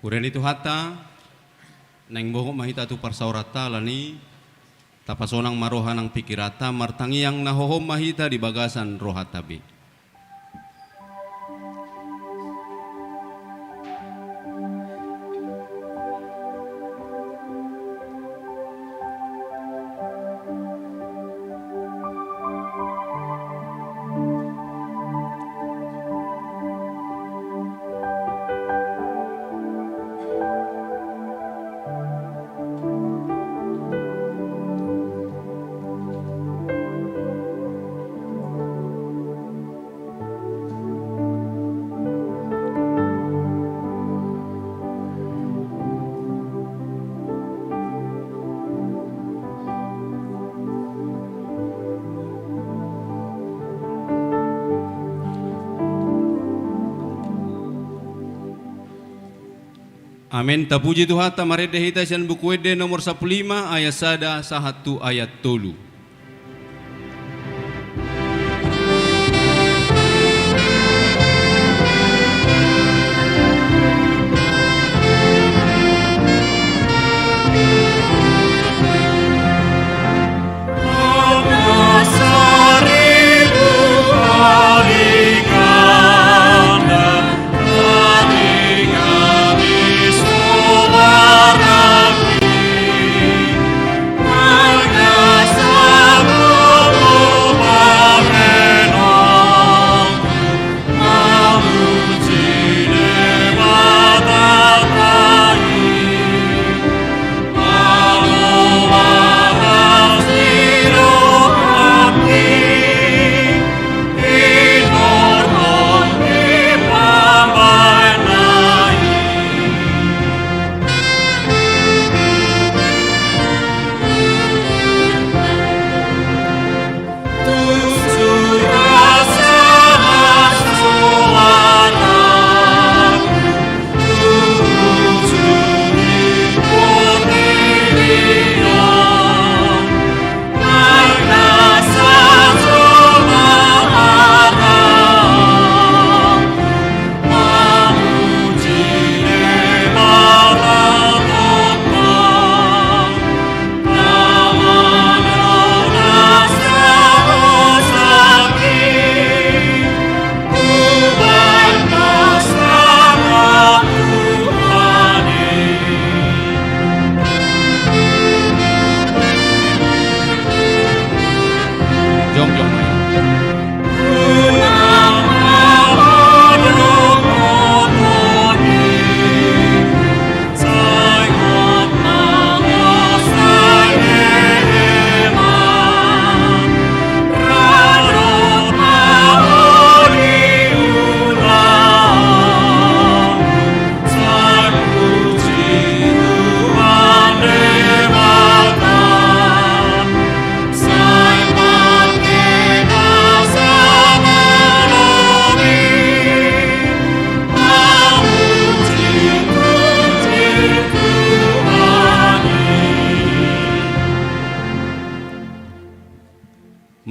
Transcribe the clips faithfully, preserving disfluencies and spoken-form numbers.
Huria ni Tuhanta, naeng bohot ma hita tu parsaoranta, alani i tapasonang ma roha nang pingkiranta, martangiang na hohom ma hita di bagasan rohanta be. Amen. Tapuji Tuhanta, marende hita sian Buku Ende nomor sampulu lima, ayat sada sahat tu ayat tolu.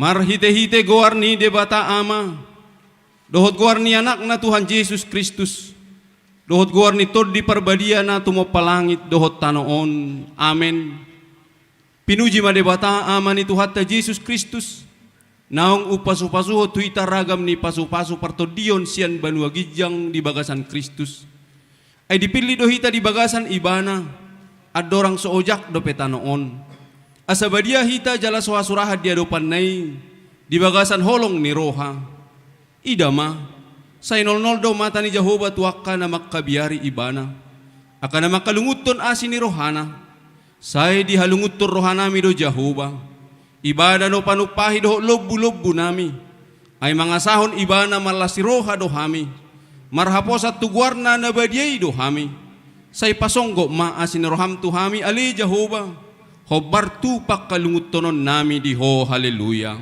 Marhitehite goar ni Debata Ama, dohot goar ni Anakna Tuhan Jesus Kristus, dohot goar ni Tondi Parbadia na tumompa langit dohot tano on. Amen. Pinuji ma Debata, Ama ni Tuhanta Jesus Kristus, naung umpasupasuhon tu hita ragam ni pasupasu partondion sian banua ginjang di bagasan Kristus. Ai dipillit do hita di bagasan Ibana, andorang so ojak dope tano on. Asa badia hita jala so hasurahan di adopanna i, di bagasan holong ni roha. Ida ma, sai nolnol do mata ni Jahowa tu angka na mangkabiari Ibana, angka na mangkalungunhon asi ni rohana. Sai dihalungunhon rohanami do Jahowa, Ibana do panumpahi dohot lombulombunami. Ai mangasahon Ibana marlas ni roha do hami, marhaposan tu goarna na badia i do hami. Sai pasonggot ma asi ni roham tu hami, ale Jahowa, hombar tu pangkalungunhononnami di Ho. Haleluya.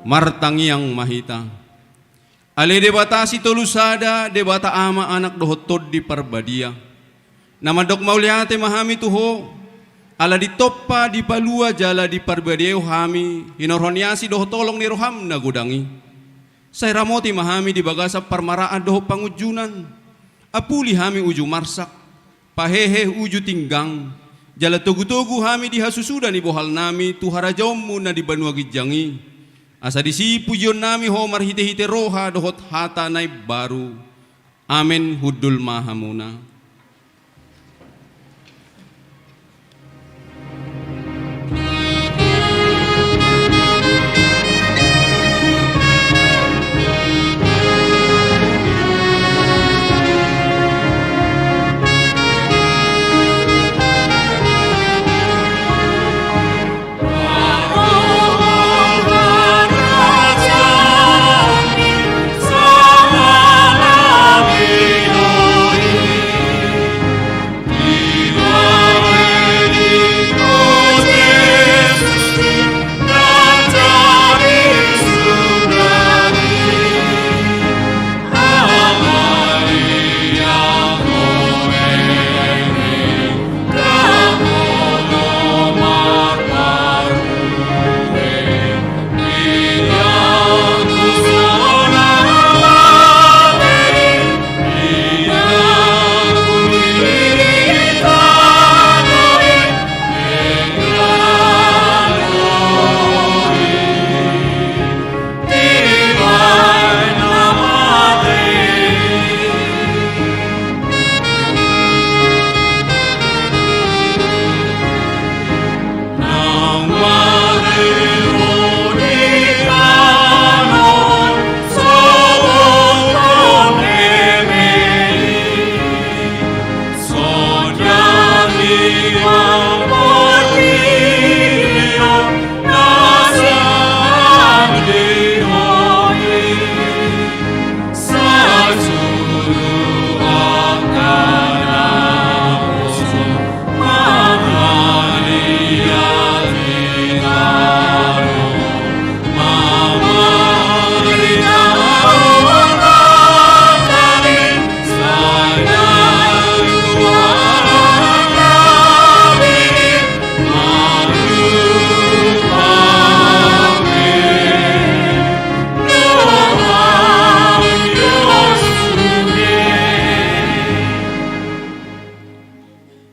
Martangiang ma hita. Ale Debata Sitolu Sada, Debata Ama, Anak dohot Tondi Parbadia, na mandok mauliate ma hami tu Ho, ala ditompa, dipalua jala diparbadiai Ho hami hinorhon ni asi dohot holong ni roham na godang i. Sai ramoti ma hami di bagasan parmaraan dohot pangunjunan. Apuli hami uju marsak, pahehe uju tinggang, jala togutogu hami di hasusuda ni bohalnami tu harajaonmu na di banua ginjang i. Asa disi pujionnami Ho marhitehite roha dohot hata na imbaru. Amen. Hundul ma hamuna.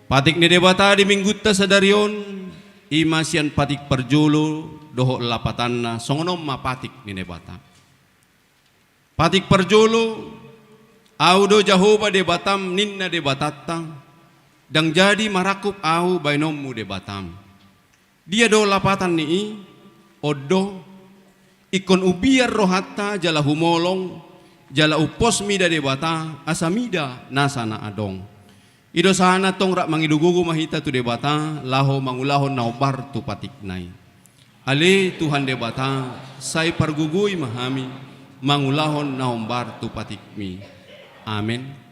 Patik ni Debata di Minggunta sadari on, i ma sian patik parjolo dohot lapatanna. Songon on ma patik ni Debata. Patik parjolo, Ahu do Jahowa Debatam, ninna Debatanta, ndang jadi marangkup Ahu baenonmu Debatam. Dia do lapatan ni i? On do, ingkon umbiar rohanta jala humolong, jala umpos mida Debata, asa mida nasa na adong. I do sahat antong rap mangido gogo ma hita tu Debata, laho mangulahon na hombar tu patikna i. Ale Tuhan Debata, sai pargogoi ma hami, mangulahon na hombar tu patikmi. Amen.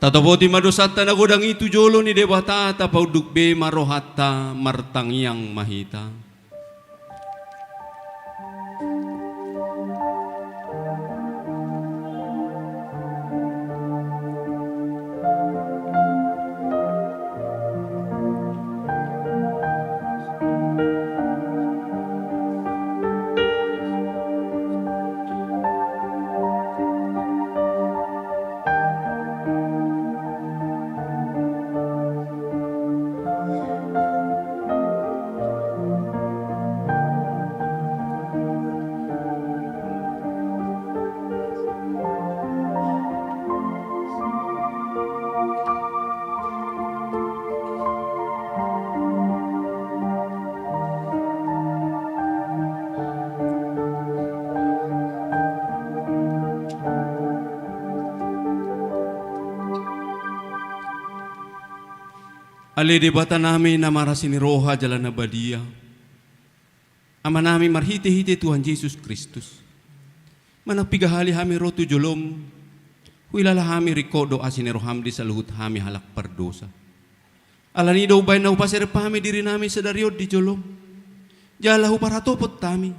Tatopoti ma dosanta na godang i tu jolo ni Debata, tapaunduk be ma rohanta, martangiang ma hita. Ale Debata nami na marasi ni roha jala na badia, Ama nami marhite-hite Tuhan Jesus Kristus, manang piga hali hami ro tu jolom, huilala hami ringkot do asi ni roham di saluhut hami halak pardosa. Alani i do umbahen na hupaserep hami diri nami sadari on di jolom, jala huparhatopot hami,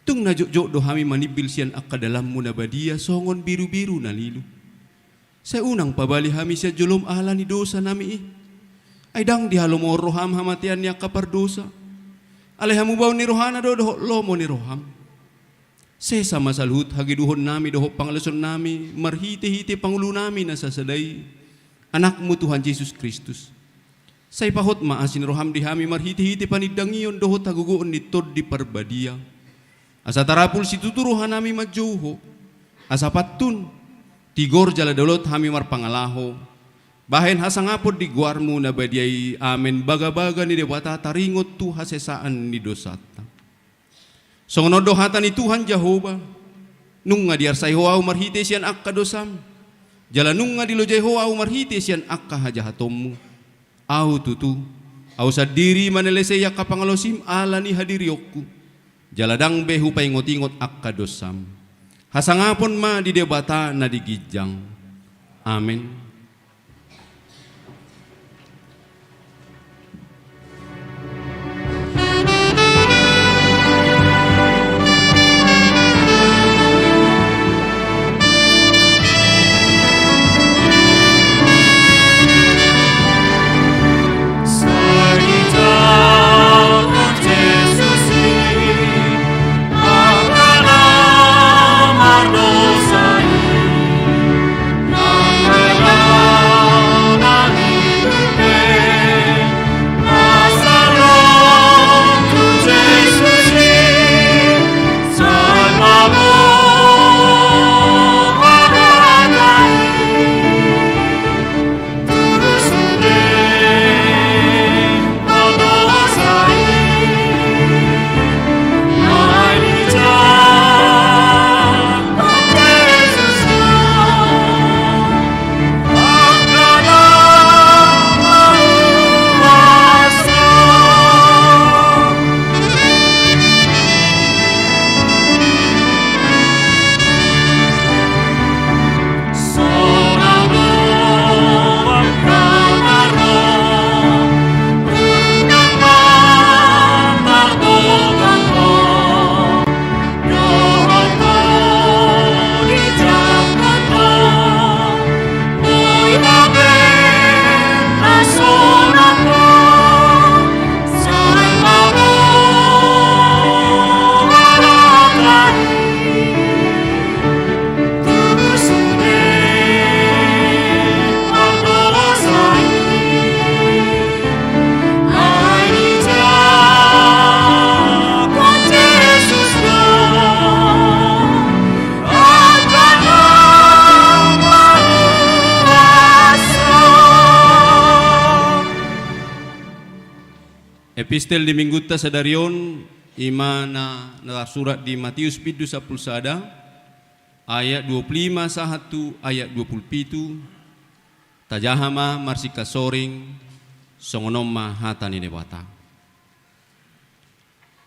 tung na jotjot do hami manimbil sian angka dalanmu na badia songon birubiru na lilu. Sai unang pabali hami sian jolom ala ni dosa nami i. Ai ndang dihalomohon roham hamatean ni angka pardosa. Alai hamubaon ni rohana do dohot lomo ni roham. Sesa ma saluhut hageduhon nami dohot pangalaosion nami marhite-hite pangulu nami na sasada i, Anakmu Tuhan Jesus Kristus. Sai pahot ma asi ni roham di hami marhite-hite panindangion dohot hagogoon ni Tondi Parbadia. Asa tarapul situtu roha nami manjou Ho. Asa pantun, tigor jala dolot hami marpangalaho. bahen hasangapon di goarmu na badia i. Amen. Bagabaga ni Debata taringot tu hasesaan ni dosanta. Songon on do hata ni Tuhan Jahowa: Nunga diarsai ho ahu marhite sian angka dosam, jala nunga dilojai ho ahu marhite sian angka hajahatonmu. Ahu tutu, ahu sandiri manelesei angka pangalaosim ala ni hadirionku, jala ndang be hupaingotingot angka dosam. Hasangapon ma di Debata na di ginjang. Amen. Epistel di minggunta sadari on, i ma na, na tarsurat di Matius bindu sampulu sada, ayat dua pulu lima sahat tu ayat dua pulu pitu. Tajaha ma marsingkat soring. Songon on ma hata ni Debata.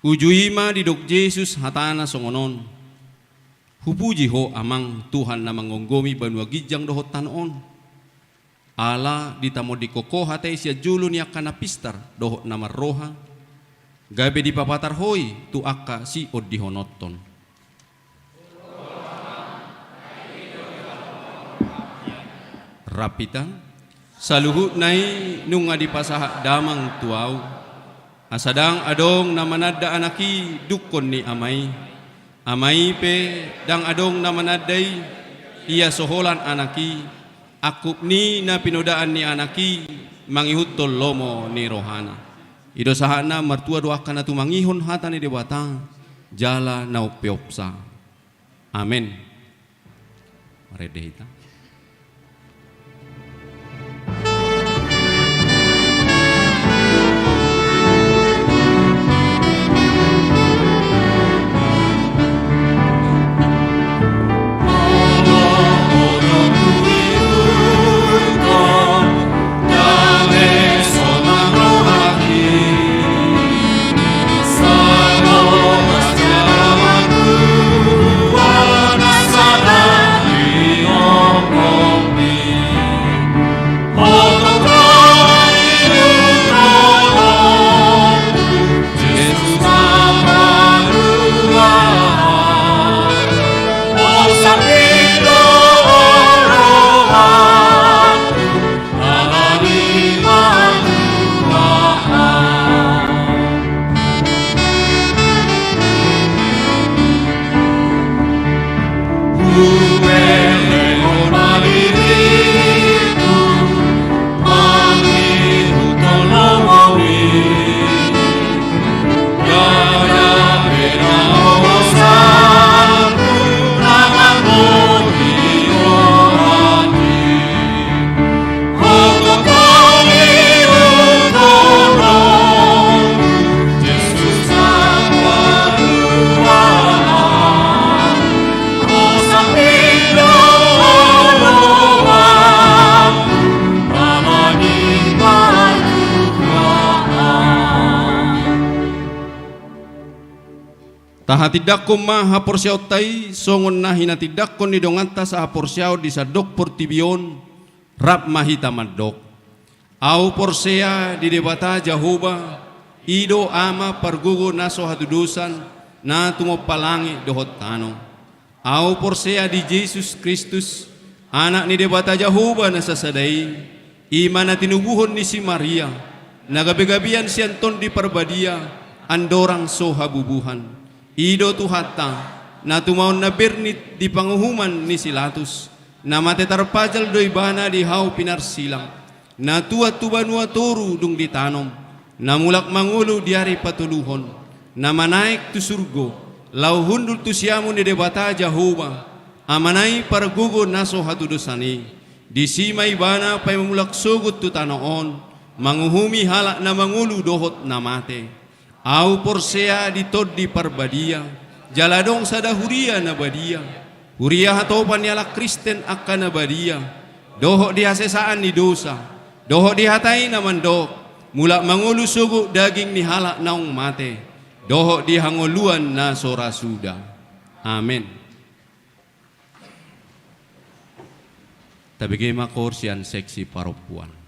Uju i ma didok Jesus hatana songon on: Hupuji Ho, Amang, Tuhan na manggomgomi banua ginjang dohot tano on. Ala ditamondingkon Ho hata i sian jolo ni angka na pistar dohot na marroha, gabe dipapatar Ho i tu angka siondihononhon. Rap hita. Saluhutna i nunga dipasahat Damang tu ahu. Asa ndang adong na mananda Anak i dungkon ni Ama i. Ama i pe ndang adong na mananda i, ia so holan Anak i, angkup ni na pinodaan ni Anak i mangihuthon lomo ni rohana. I do sahatna. Martua do angka na tumangihon hata ni Debata jala na umpeopsa. Amen. Marende hita. Tahatindangkon ma haporseaonta i songon na hinatindangkon ni donganta sahaporseaon di sandok portibi on. Rap ma hita mandok: Ahu porsea di Debata Jahowa, i do Ama pargogo na so hatudosan, na tumompa langit dohot tano. Ahu porsea di Jesus Kristus, Anak ni Debata Jahowa na sasada i, i ma na tinubuhon ni si Maria, na gabegabean sian Tondi Parbadia, andorang so habubuhan. I do Tuhanta, na tumaon na bernit di panguhuman ni si Latus, na mate tarpajal do Ibana di hau pinarsilang, na tuat tu banua toru dung ditanom, na mulak mangolu di ari patoluhon, na manaek tu surgo, laho hundul tu siamun ni Debata Jahowa, Amana i pargogo na so hatudosan i. Disi ma Ibana paima mulak sogot tu tano on, manguhumi halak na mangolu dohot na mate. Ahu porsea di Tondi Parbadia, jala adong sada huria na badia, huria hatopan ni halak Kristen angka na badia, dohot di hasesaan ni dosa, dohot di hata i na mandok: Mulak mangolu sogot daging ni halak naung mate, dohot di hangoluan na so ra suda. Amen. Tabege ma koor sian seksi parompuan.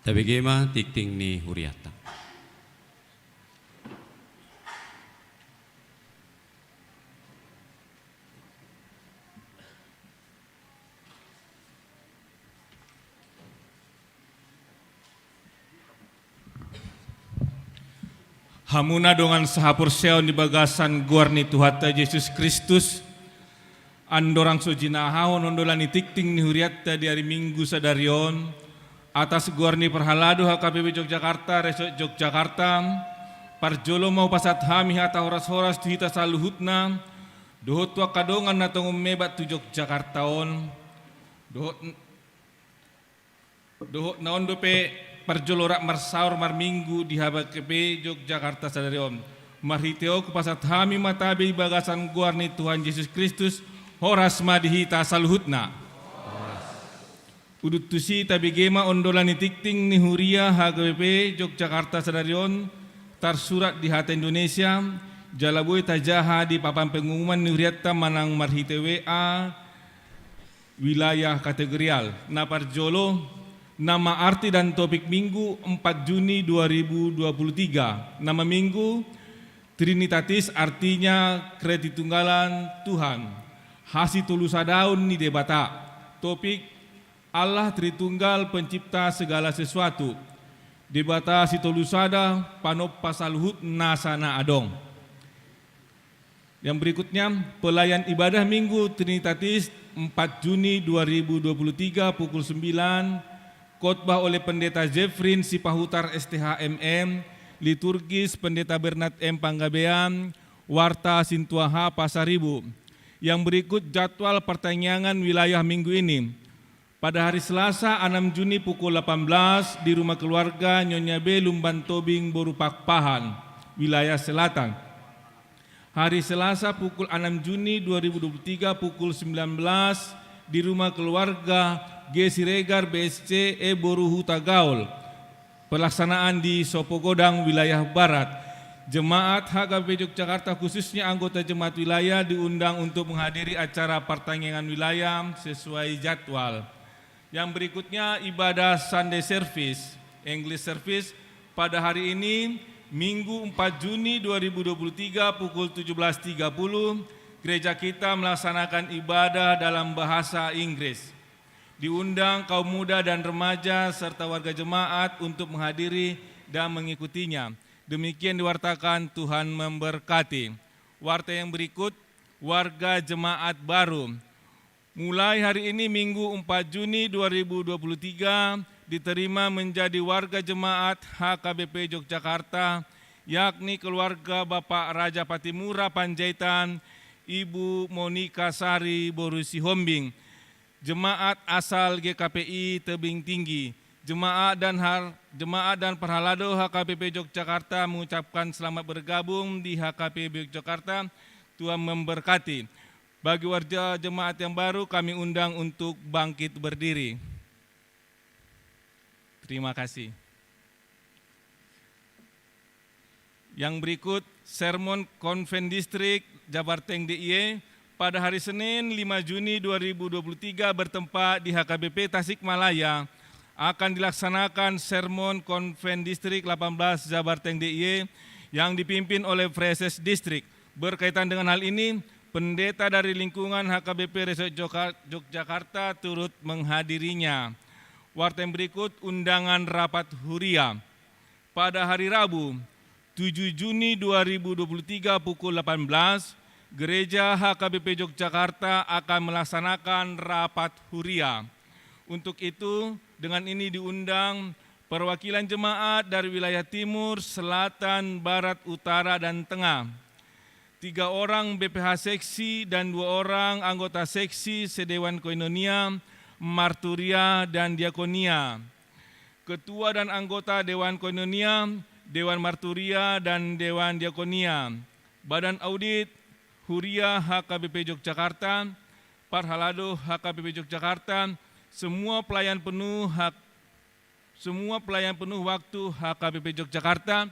Tabege ma tingting ni hurianta. Hamuna dongan sahaporseaon di bagasan goar ni Tuhanta Jesus Kristus, andorang so jinahahon ondolan ni tingting ni hurianta di ari Minggu sadari on, atas goar ni parhalado H K B P Yogyakarta, Resort Yogyakarta, parjolo ma hupasahat hami hata horas-horas tu hita saluhutna, dohot tu angka dongan na tong ummebat tu Yogyakarta on, dohot Dohot na on dope parjolo rap marsaor marminggu di H K B P Yogyakarta sadari on. Marhite on hupasahat hami ma tabe di bagasan goar ni Tuhan Jesus Kristus, horas ma di hita saluhutna. Udut tusi tabege ma ondolan ni tingting ni huria H K B P Yogyakarta sadari on, tarsurat di hata Indonesia, jala boi tajaha di papan pengumuman ni hurianta manang marhite W A, wilayah kategorial. Na parjolo, nama arti dan topik Minggu empat Juni dua ribu dua puluh tiga. Nama Minggu, Trinitatis, artinya ketritunggalan Tuhan. Hasitolusadaon ni Debata. Topik, Allah Tritunggal, pencipta segala sesuatu. Debata sitolusada, panompa saluhut nasa na adong. Yang berikutnya, pelayan ibadah Minggu Trinitatis empat Juni dua ribu dua puluh tiga pukul sembilan, khotbah oleh Pendeta Jeffrin Sipahutar S T H M M, liturgis Pendeta Bernard M Panggabean, warta Sintua H Pasaribu. Yang berikut jadwal partangiangan wilayah Minggu ini. Pada hari Selasa, enam Juni, pukul delapan belas, di rumah keluarga Nyonya B Lumban Tobing, Boru Pakpahan, wilayah selatan. Hari Selasa, pukul enam Juni dua ribu dua puluh tiga, pukul sembilan belas, di rumah keluarga G Siregar, B S C, E Boru, Hutagaol. Pelaksanaan di Sopogodang, wilayah barat. Jemaat H K B P Yogyakarta, khususnya anggota jemaat wilayah, diundang untuk menghadiri acara partangiangan wilayah sesuai jadwal. Yang berikutnya, ibadah Sunday service, English service, pada hari ini, Minggu empat Juni dua ribu dua puluh tiga, pukul tujuh belas tiga puluh, gereja kita melaksanakan ibadah dalam bahasa Inggris. Diundang kaum muda dan remaja serta warga jemaat untuk menghadiri dan mengikutinya. Demikian diwartakan, Tuhan memberkati. Warta yang berikut, warga jemaat baru. Mulai hari ini, Minggu empat Juni dua ribu dua puluh tiga, diterima menjadi warga jemaat H K B P Yogyakarta, yakni keluarga Bapak Raja Patimura Panjaitan, Ibu Monika Sari, Boru Sihombing. Jemaat asal G K P I Tebing Tinggi. Jemaat dan har-, jemaat dan parhalado H K B P Yogyakarta mengucapkan selamat bergabung di H K B P Yogyakarta. Tuhan memberkati. Bagi warga jemaat yang baru, kami undang untuk bangkit berdiri. Terima kasih. Yang berikut, sermon Konven Distrik Jabarteng D I E pada hari Senin, lima Juni dua ribu dua puluh tiga, bertempat di H K B P Tasikmalaya, akan dilaksanakan sermon Konven Distrik delapan belas Jabarteng D I E yang dipimpin oleh Praeses Distrik. Berkaitan dengan hal ini, pendeta dari lingkungan H K B P Resort Joka-, Yogyakarta turut menghadirinya. Warta yang berikut, undangan rapat huria. Pada hari Rabu, tujuh Juni dua ribu dua puluh tiga, pukul delapan belas, Gereja H K B P Yogyakarta akan melaksanakan rapat huria. Untuk itu, dengan ini diundang perwakilan jemaat dari wilayah timur, selatan, barat, utara, dan tengah. Tiga orang B P H seksi dan dua orang anggota seksi sedewan koinonia, marturia, dan diakonia. Ketua dan anggota dewan koinonia, dewan marturia, dan dewan diakonia. Badan audit, huria H K B P Yogyakarta, parhalado H K B P Yogyakarta, semua pelayan penuh hak, semua pelayan penuh waktu H K B P Yogyakarta,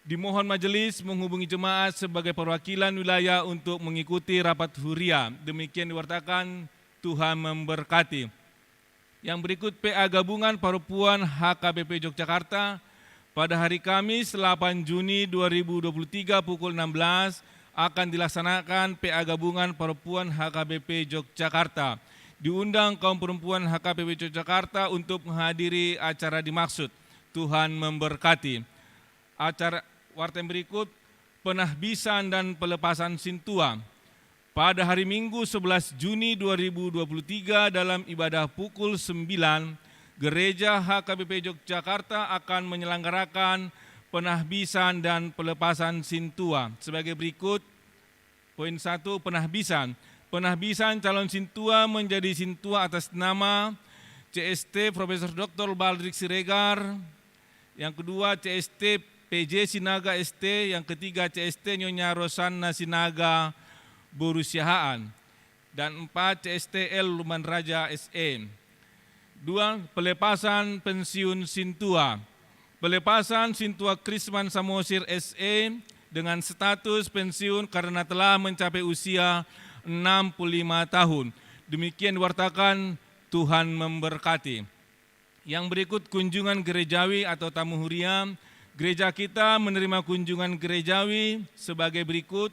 dimohon majelis menghubungi jemaat sebagai perwakilan wilayah untuk mengikuti rapat huria. Demikian diwartakan, Tuhan memberkati. Yang berikut P A Gabungan Parompuan H K B P Yogyakarta. Pada hari Kamis, delapan Juni dua ribu dua puluh tiga, pukul enam belas, akan dilaksanakan P A Gabungan Parompuan H K B P Yogyakarta. Diundang kaum perempuan H K B P Yogyakarta untuk menghadiri acara dimaksud. Tuhan memberkati. Acara warta yang berikut, penahbisan dan pelepasan sintua. Pada hari Minggu, sebelas Juni dua ribu dua puluh tiga, dalam ibadah pukul sembilan, Gereja H K B P Yogyakarta akan menyelenggarakan penahbisan dan pelepasan sintua sebagai berikut. Poin satu, penahbisan. Penahbisan calon sintua menjadi sintua atas nama C S T Profesor Doktor Baldrik Siregar, yang kedua, C S T P J Sinaga S T, yang ketiga, C S T Nyonya Rosanna Sinaga Boru Siahaan, dan empat, C S T L Luman Raja S E. Dua, pelepasan pensiun sintua. Pelepasan sintua Krisman Samosir S E dengan status pensiun karena telah mencapai usia enam puluh lima tahun. Demikian diwartakan, Tuhan memberkati. Yang berikut kunjungan gerejawi atau tamu huria. Gereja kita menerima kunjungan gerejawi sebagai berikut.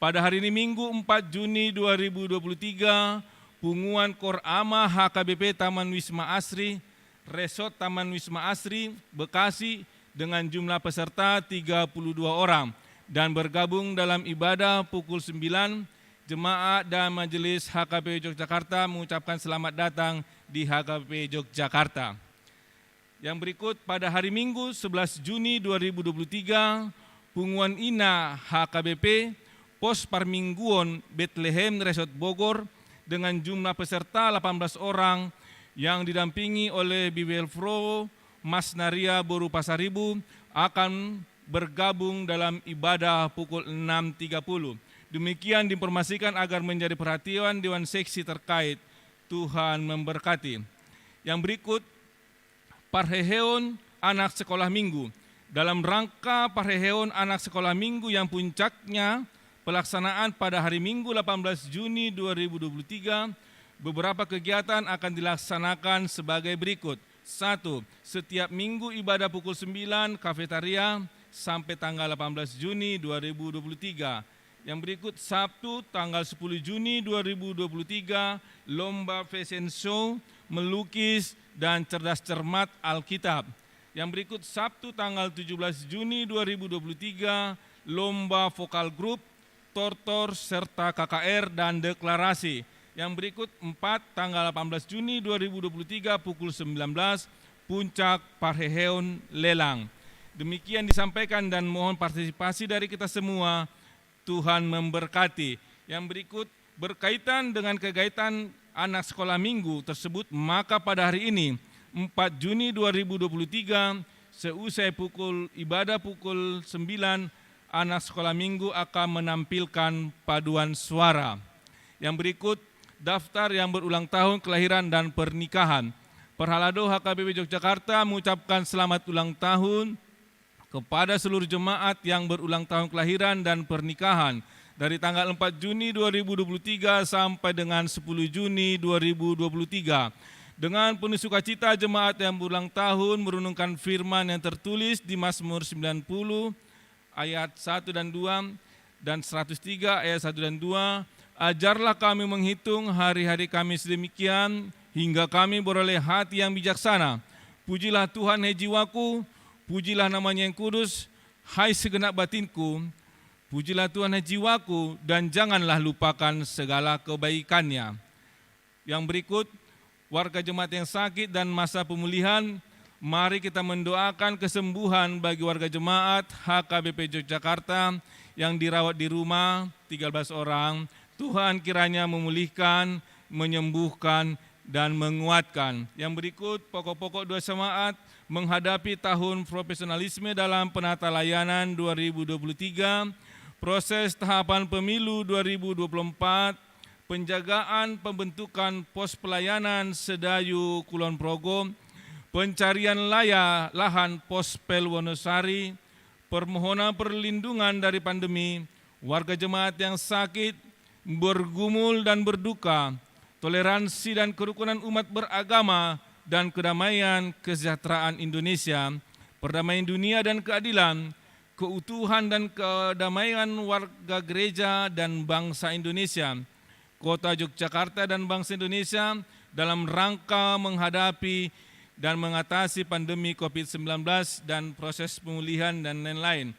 Pada hari ini Minggu empat Juni dua ribu dua puluh tiga, Punguan Kor Ama H K B P Taman Wisma Asri, Resort Taman Wisma Asri, Bekasi, dengan jumlah peserta tiga puluh dua orang dan bergabung dalam ibadah pukul sembilan. Jemaat dan Majelis H K B P Yogyakarta mengucapkan selamat datang di H K B P Yogyakarta. Yang berikut, pada hari Minggu, sebelas Juni dua ribu dua puluh tiga, Punguan Ina H K B P Pos Parmingguon Betlehem Resort Bogor dengan jumlah peserta delapan belas orang yang didampingi oleh Biwelfro Mas Naria Boru Pasaribu akan bergabung dalam ibadah pukul enam tiga puluh. Demikian diinformasikan agar menjadi perhatian Dewan Seksi terkait. Tuhan memberkati. Yang berikut, parheheon anak sekolah minggu. Dalam rangka parheheon anak sekolah minggu yang puncaknya pelaksanaan pada hari Minggu delapan belas Juni dua ribu dua puluh tiga, beberapa kegiatan akan dilaksanakan sebagai berikut. Satu, setiap minggu ibadah pukul sembilan, kafetaria, sampai tanggal delapan belas Juni dua ribu dua puluh tiga. Yang berikut, Sabtu tanggal sepuluh Juni dua ribu dua puluh tiga, lomba fashion show, melukis, dan cerdas cermat Alkitab. Yang berikut, Sabtu tanggal tujuh belas Juni dua ribu dua puluh tiga, lomba vokal grup, tortor, serta K K R dan deklarasi. Yang berikut, empat tanggal delapan belas Juni dua ribu dua puluh tiga, pukul sembilan belas, puncak parheheon lelang. Demikian disampaikan dan mohon partisipasi dari kita semua. Tuhan memberkati. Yang berikut, berkaitan dengan kegiatan anak sekolah minggu tersebut, maka pada hari ini, empat Juni dua ribu dua puluh tiga, seusai pukul ibadah pukul sembilan, anak sekolah minggu akan menampilkan paduan suara. Yang berikut, daftar yang berulang tahun kelahiran dan pernikahan. Parhalado H K B P Yogyakarta mengucapkan selamat ulang tahun kepada seluruh jemaat yang berulang tahun kelahiran dan pernikahan dari tanggal empat Juni dua ribu dua puluh tiga sampai dengan sepuluh Juni dua ribu dua puluh tiga. Dengan penuh sukacita, jemaat yang berulang tahun merenungkan firman yang tertulis di Mazmur sembilan puluh ayat satu dan dua, dan seratus tiga ayat satu dan dua, "Ajarlah kami menghitung hari-hari kami sedemikian, hingga kami beroleh hati yang bijaksana. Pujilah Tuhan, hai jiwaku, pujilah nama-Nya yang kudus, hai segenap batinku. Pujilah Tuhan, hai jiwaku, dan janganlah lupakan segala kebaikan-Nya." Yang berikut, warga jemaat yang sakit dan masa pemulihan. Mari kita mendoakan kesembuhan bagi warga jemaat H K B P Yogyakarta yang dirawat di rumah, tiga belas orang. Tuhan kiranya memulihkan, menyembuhkan, dan menguatkan. Yang berikut, pokok-pokok doa jemaat menghadapi tahun profesionalisme dalam penata layanan dua ribu dua puluh tiga, proses tahapan pemilu dua ribu dua puluh empat, penjagaan pembentukan pos pelayanan Sedayu Kulon Progo, pencarian laya lahan pos Pel Wonosari, permohonan perlindungan dari pandemi, warga jemaat yang sakit, bergumul dan berduka, toleransi dan kerukunan umat beragama, dan kedamaian kesejahteraan Indonesia, perdamaian dunia dan keadilan, keutuhan dan kedamaian warga gereja dan bangsa Indonesia, kota Yogyakarta dan bangsa Indonesia dalam rangka menghadapi dan mengatasi pandemi covid sembilan belas dan proses pemulihan dan lain-lain.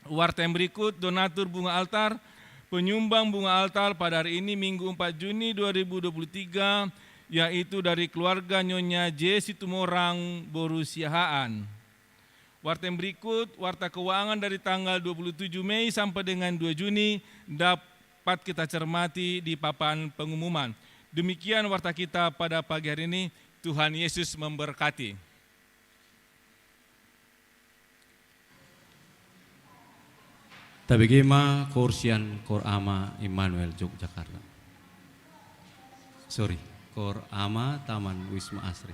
Warta yang berikut, donatur bunga altar, penyumbang bunga altar pada hari ini, Minggu empat Juni dua ribu dua puluh tiga, yaitu dari keluarga Nyonya J. Situmorang, boru Siahaan. Warta yang berikut, warta keuangan dari tanggal dua puluh tujuh Mei sampai dengan dua Juni, dapat kita cermati di papan pengumuman. Demikian warta kita pada pagi hari ini. Tuhan Yesus memberkati. Tabege ma koor sian Koor Ama Immanuel Yogyakarta. Sorry, Koor Ama Taman Wisma Asri.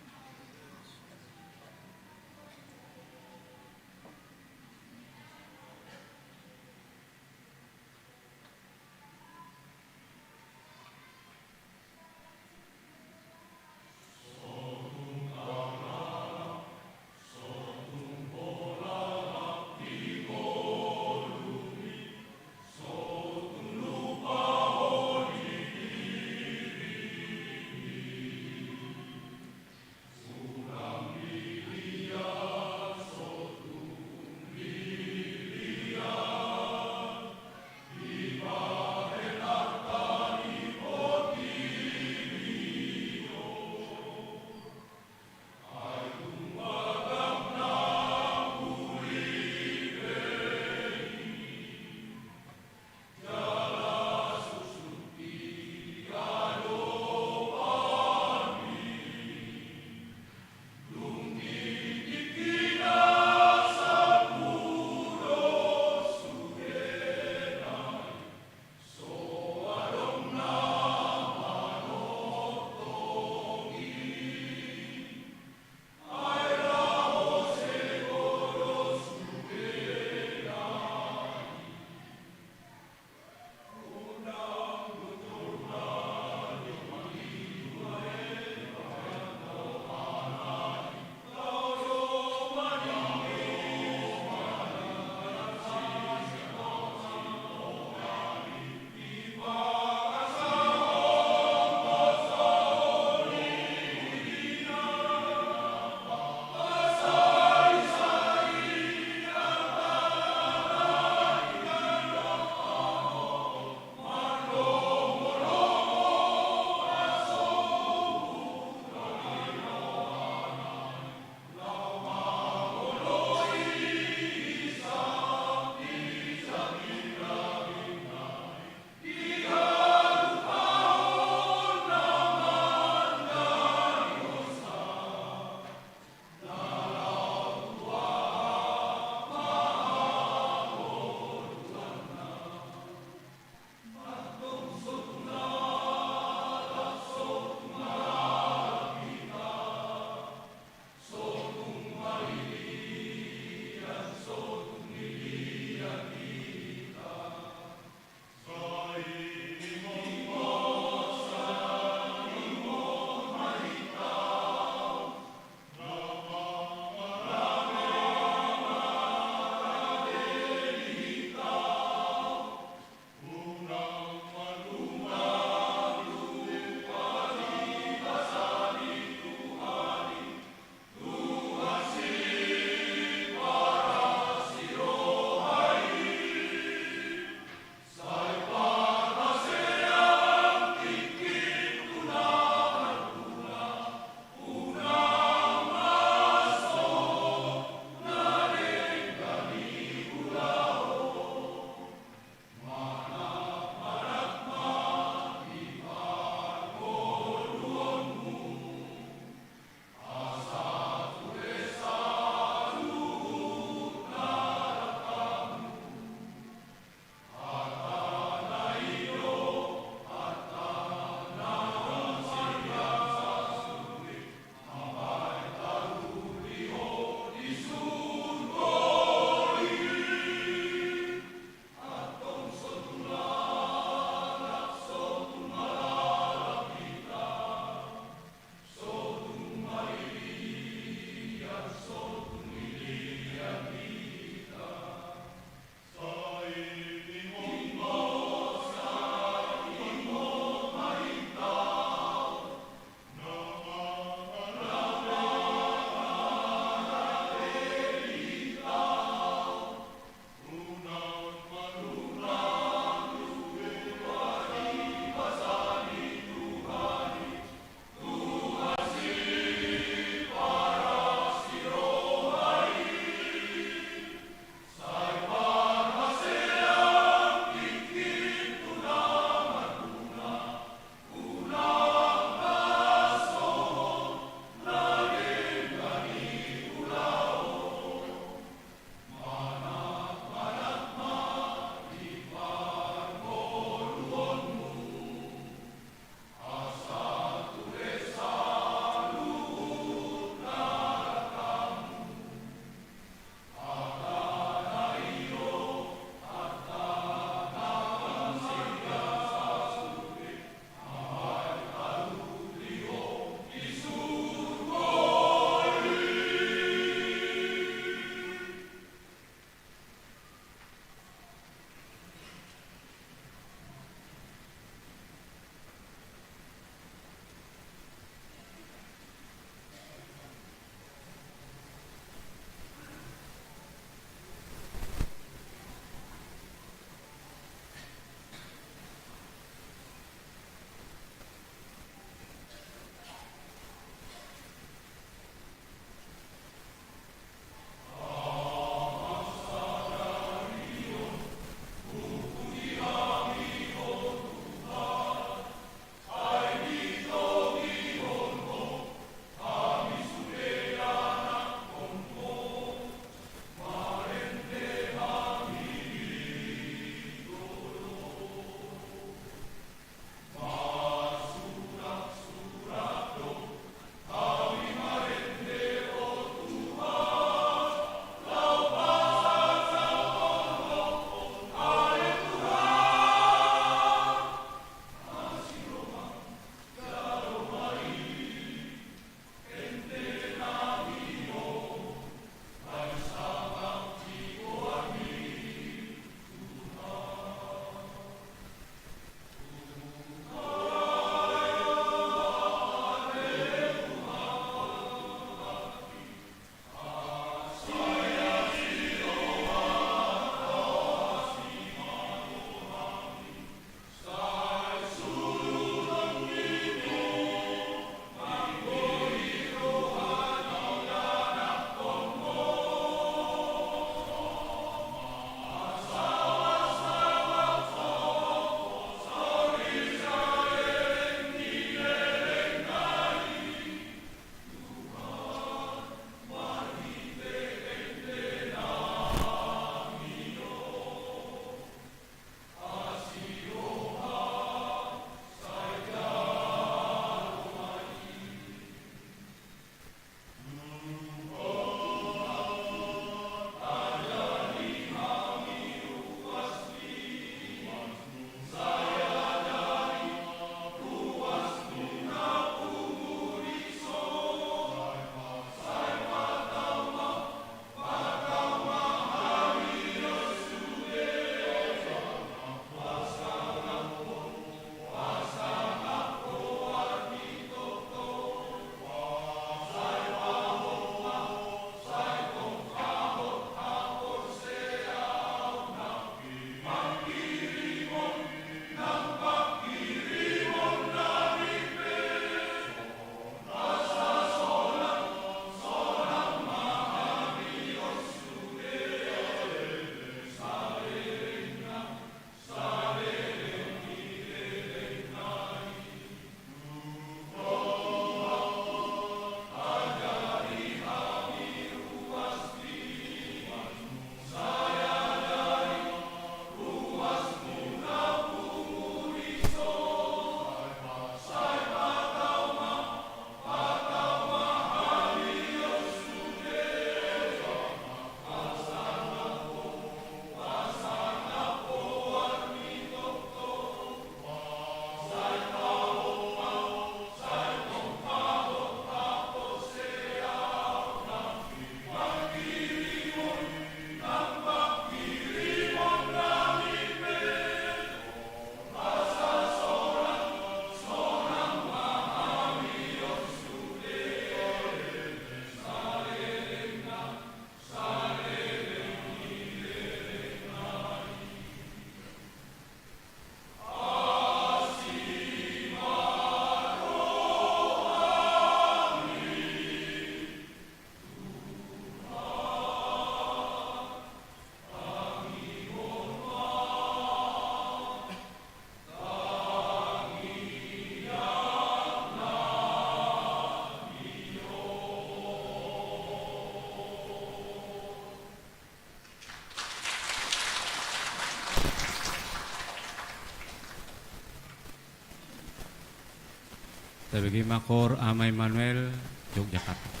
Tabege ma Koor Ama Immanuel, Yogyakarta.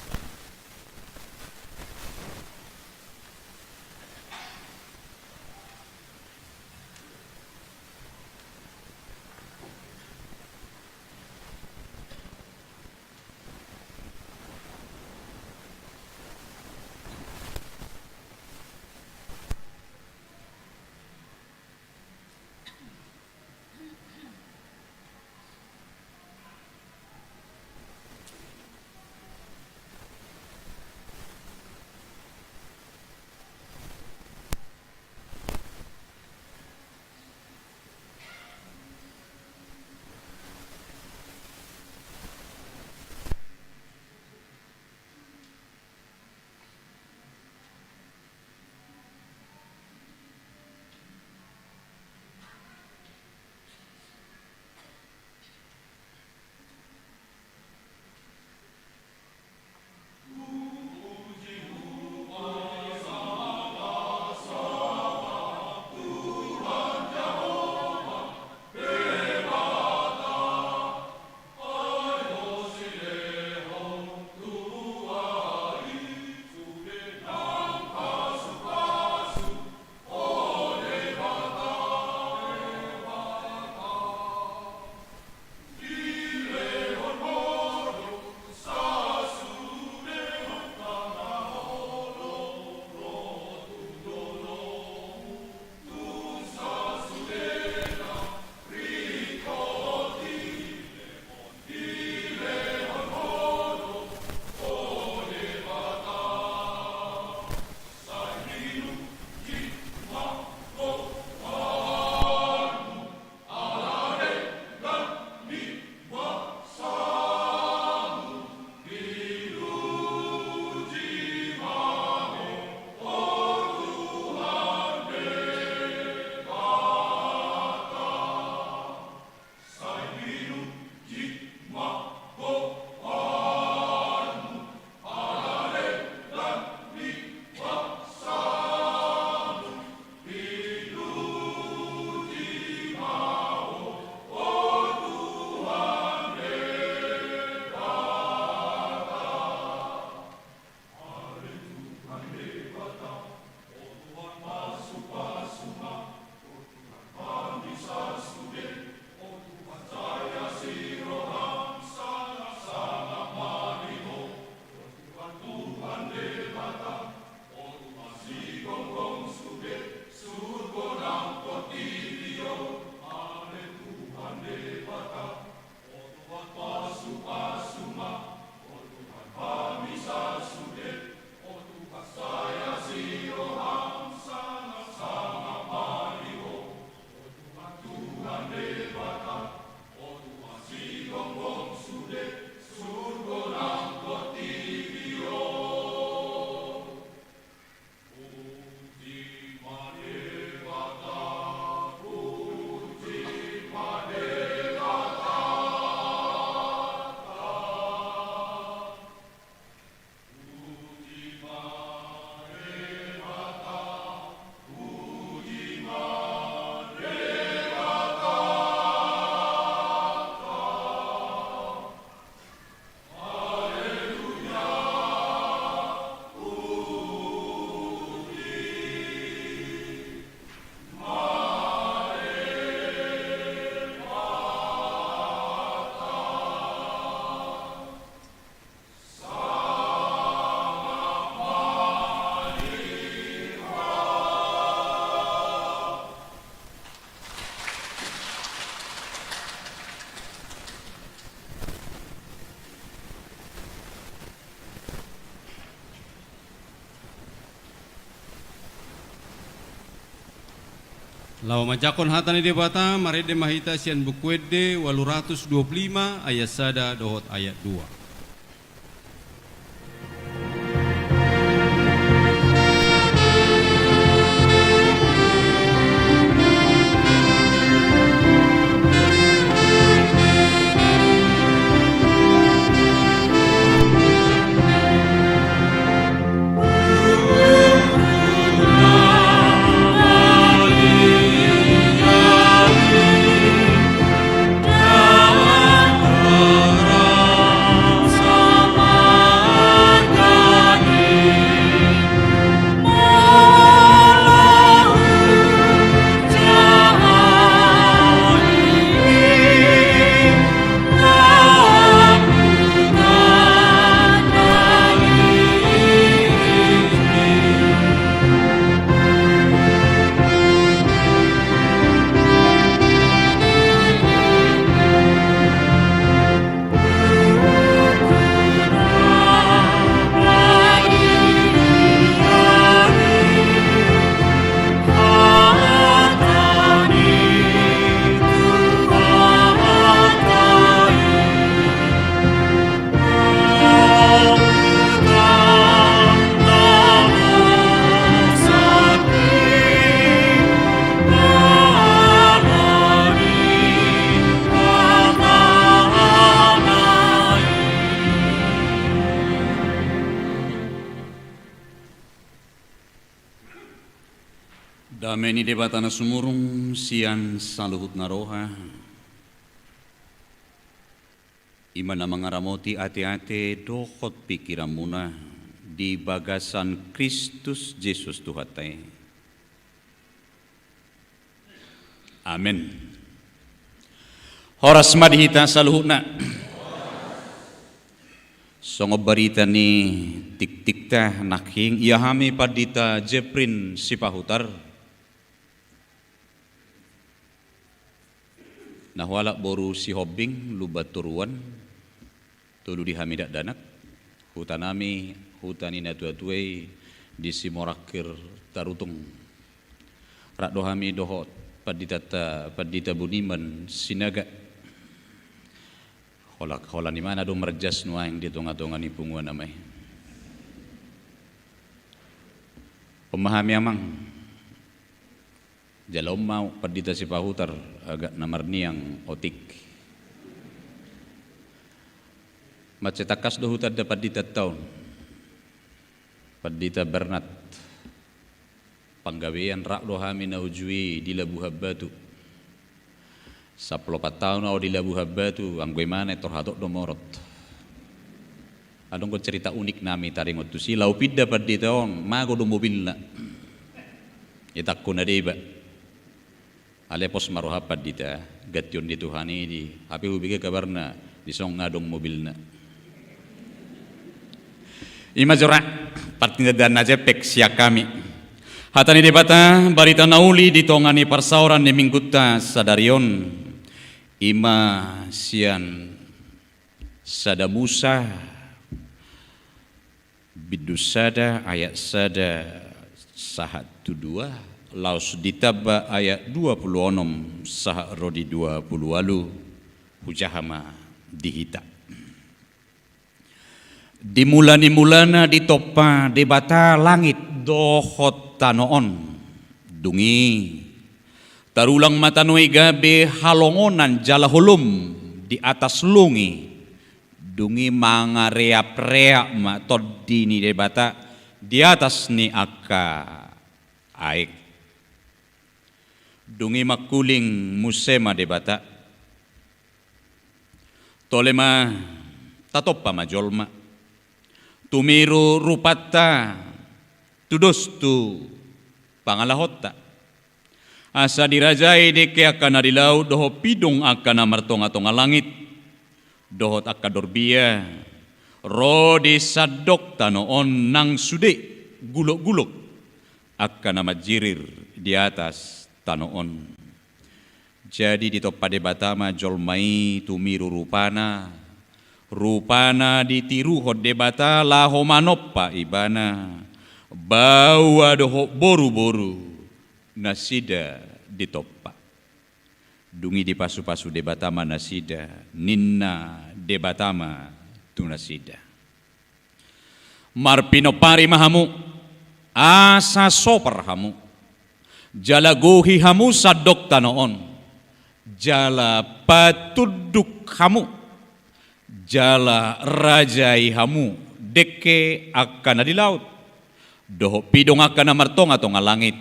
Laho manjangkon hata ni Debata, marende ma hita sian Buku Ende ualu ratus dua pulu lima ayat sada dohot ayat dua. Dame ni Debata na sumurung sian saluhut na roha, i ma na mangaramoti ateate dohot pingkiranmuna di bagasan Kristus Jesus Tuhanta i. Amen. Horas ma di hita saluhutna. Songon barita ni tiktikta nangkin, ia hami Pandita Jeprin Sipahutar, na hualap boru Sihombing, Lumban Toruan, tolu di hami dakdanak, hutanami huta ni natuatua i di Simorangkir Tarutung. Rap do hami dohot panditanta, Pandita Buniman Sinaga. Hola, holan i ma na adong marjas nuaeng di tongatonga ni punguan nama i. On ma hami amang. Jala on ma au Pandita Sipahutar, agak na marniang otik. Mansai tangkas do hutanda panditanta on. Pandita Bernat Panggabean, rap do hami na uju i di Labuhan Batu. Sampulu opat taon au di Labuhan Batu, anggo i ma na pintor hatop do morot. Adong do cerita unik na hami taringot tusi, laho pinda pandita on, mago do mobilna. Itangkona deba. Alai pos ma roha pandita, ganti on ni Tuhan i di, hape hubege kabarna, dison nga adong mobilna. I ma jora, partingkian na jempek sian hami. Hata ni Debata, barita na uli di tonga ni parsaoran ni minggunta sadari on, i ma sian Sada Musa, bindu sada, ayat sada sahat tu dua, laos ditamba ayat dua pulu onom sahat ro di dua pulu ualu, hujaha ma di hita. Di mula ni mulana ditompa Debata langit dohot tano on. Dung i, tarulang ma tano i gabe halongonan jala holom di atas longe. Dung i mangareapreap ma Tondi ni Debata di atas ni angka aek. Dung i mangkuling muse ma Debata. Tole ma, tatompa ma jolma. Tumiru rupanta, tudos tu pangalahonta. Asa dirajai dengke angka na di laut dohot pidong angka na martongatonga langit, dohot angka dorbia, ro di sandok tano on nang sude gulokgulok angka na manjirir di atas tano on. Jadi ditompa Debata ma jolma i tumiru rupana, rupana ditiruhon Debata laho manompa ibana, baoa dohot boruboru, nasida ditompa. Dung i dipasupasu Debata ma nasida, ninna Debata ma tu nasida. Marpinompari ma hamu, asa sopar hamu, jala gohi hamu sandok tano on, jala patunduk hamu, jala rajai hamu dengke angka na di laut, dohot pidong angka na martongatonga langit,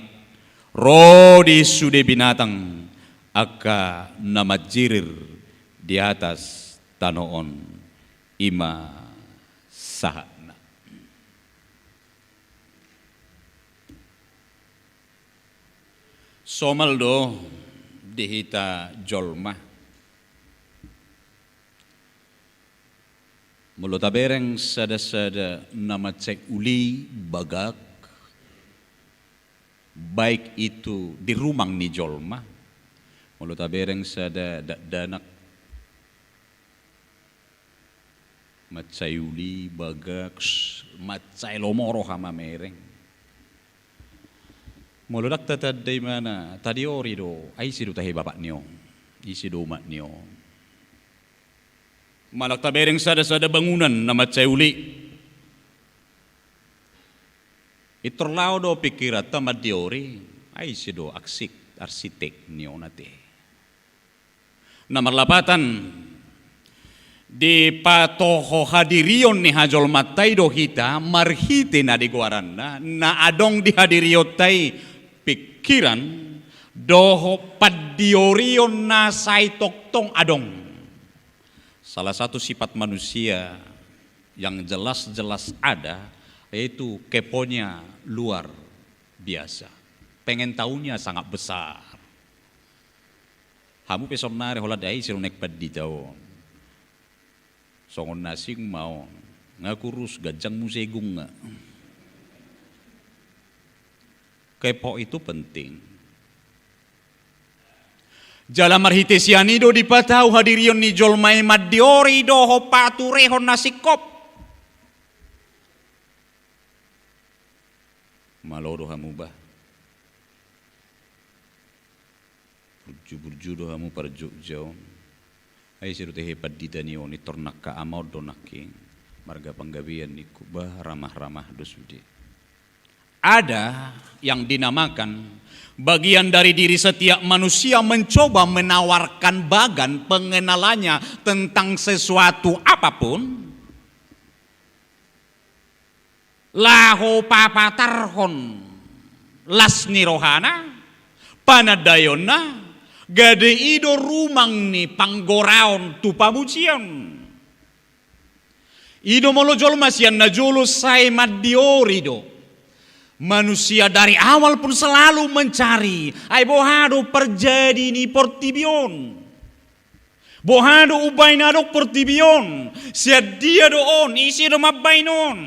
ro di sude binatang angka na manjirir di atas tano on. I ma sahatna. Somal do di hita jolma. Molo tabereng sadasada na mansai uli bagak, baik itu di rumang ni jolma, molo tabereng sada dakdanak mansai uli bagak, mansai lomo roha mamereng. Molo ndang tatanda ibana, tadiori do, ai ise do tahe bapak ni on, ise do umak ni on. Manang tabereng sadasada bangunan na mansai uli. Pintor laho do pingkiranta mandiori, ai ise do arsik-, arsitek ni on ate. Na marlapatan, dipatoho hadirion ni hajolmanta i do hita marhite na di goaranna, na adong di hadirionta i pikiran dohot pandiorion na sai tongtong adong. Salah satu sifat manusia yang jelas-jelas ada, yaitu keponya luar biasa. Pengen tahunya sangat besar. Hamu pe saonari holan dai siruneng pandita on. Songon na asing ma on. Nga kurus, ganjang muse gungna. Kepo itu penting. Jala marhite sian i do dipatau hadirion ni jolma i mandiori dohot paturehon na singkop. Malo do hamu bah. Burju-burju do hamu par Jogja on. Ai siruneng pandita ni on, i tor nangkin ama on do nangkin. Marga Panggabean ningku, bah, ramah-ramah do sude. Ada yang dinamakan bagian dari diri setiap manusia mencoba menawarkan bagan pengenalannya tentang sesuatu apapun, laho papatarhon las ni rohana, panandaionna, gabe i do rumang ni panggoraon tu pamujion. I do molo jolma sian na jolo sai mandiori do. Manusia dari awal pun selalu mencari, ai boha do parjadi ni portibi on. Boha do umbahen adong portibi on, sian dia do on, ise do mambahen on.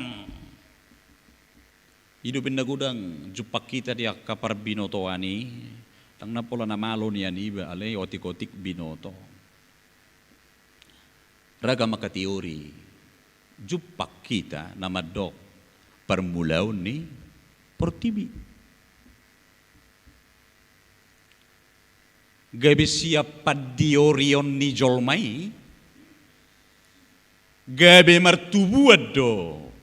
I do umbahen na godang jumpang hita di angka parbinotoan i, ndang na pola na malo nian iba, alai otik-otik binoto. Ragam angka teori jumpang hita na mandok parmulaon ni portibi. Gabe sian pandiorion ni jolma i, gabe martubuan do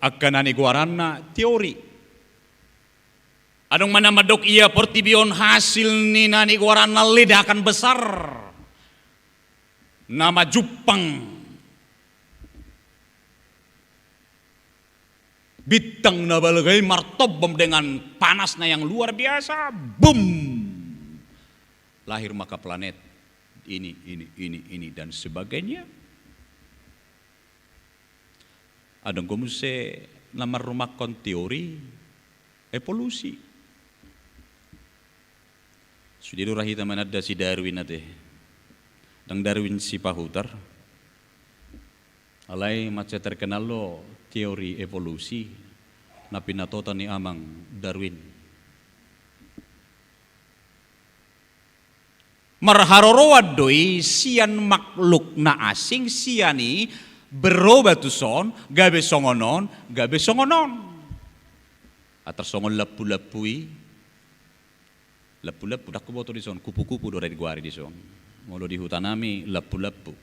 angka na nigoaranna teori. Adong ma na mandok ia portibi on hasil ni na nigoaranna ledakan besar, na majumpang bintang na balga i martombom dengan panasna yang luar biasa, bum! Lahir maka planet ini, ini, ini, ini, dan sebagainya. Adong do muse na marrumakhon teori evolusi. Sude do ra hita mananda si Darwin ate. Ndang Darwin Sipahutar. Alai mansai terkenal do teori evolusi na pinatupa ni amang Darwin. Marharoroan do i sian makhluk na asing, sian i berubah tuson, gabe songon on, gabe songon on. Atar songon lampu-lampu i, lampu-lampu, ndang huboto dison, kupu-kupu do ra digoari dison. Molo di hutanami lampu-lampu.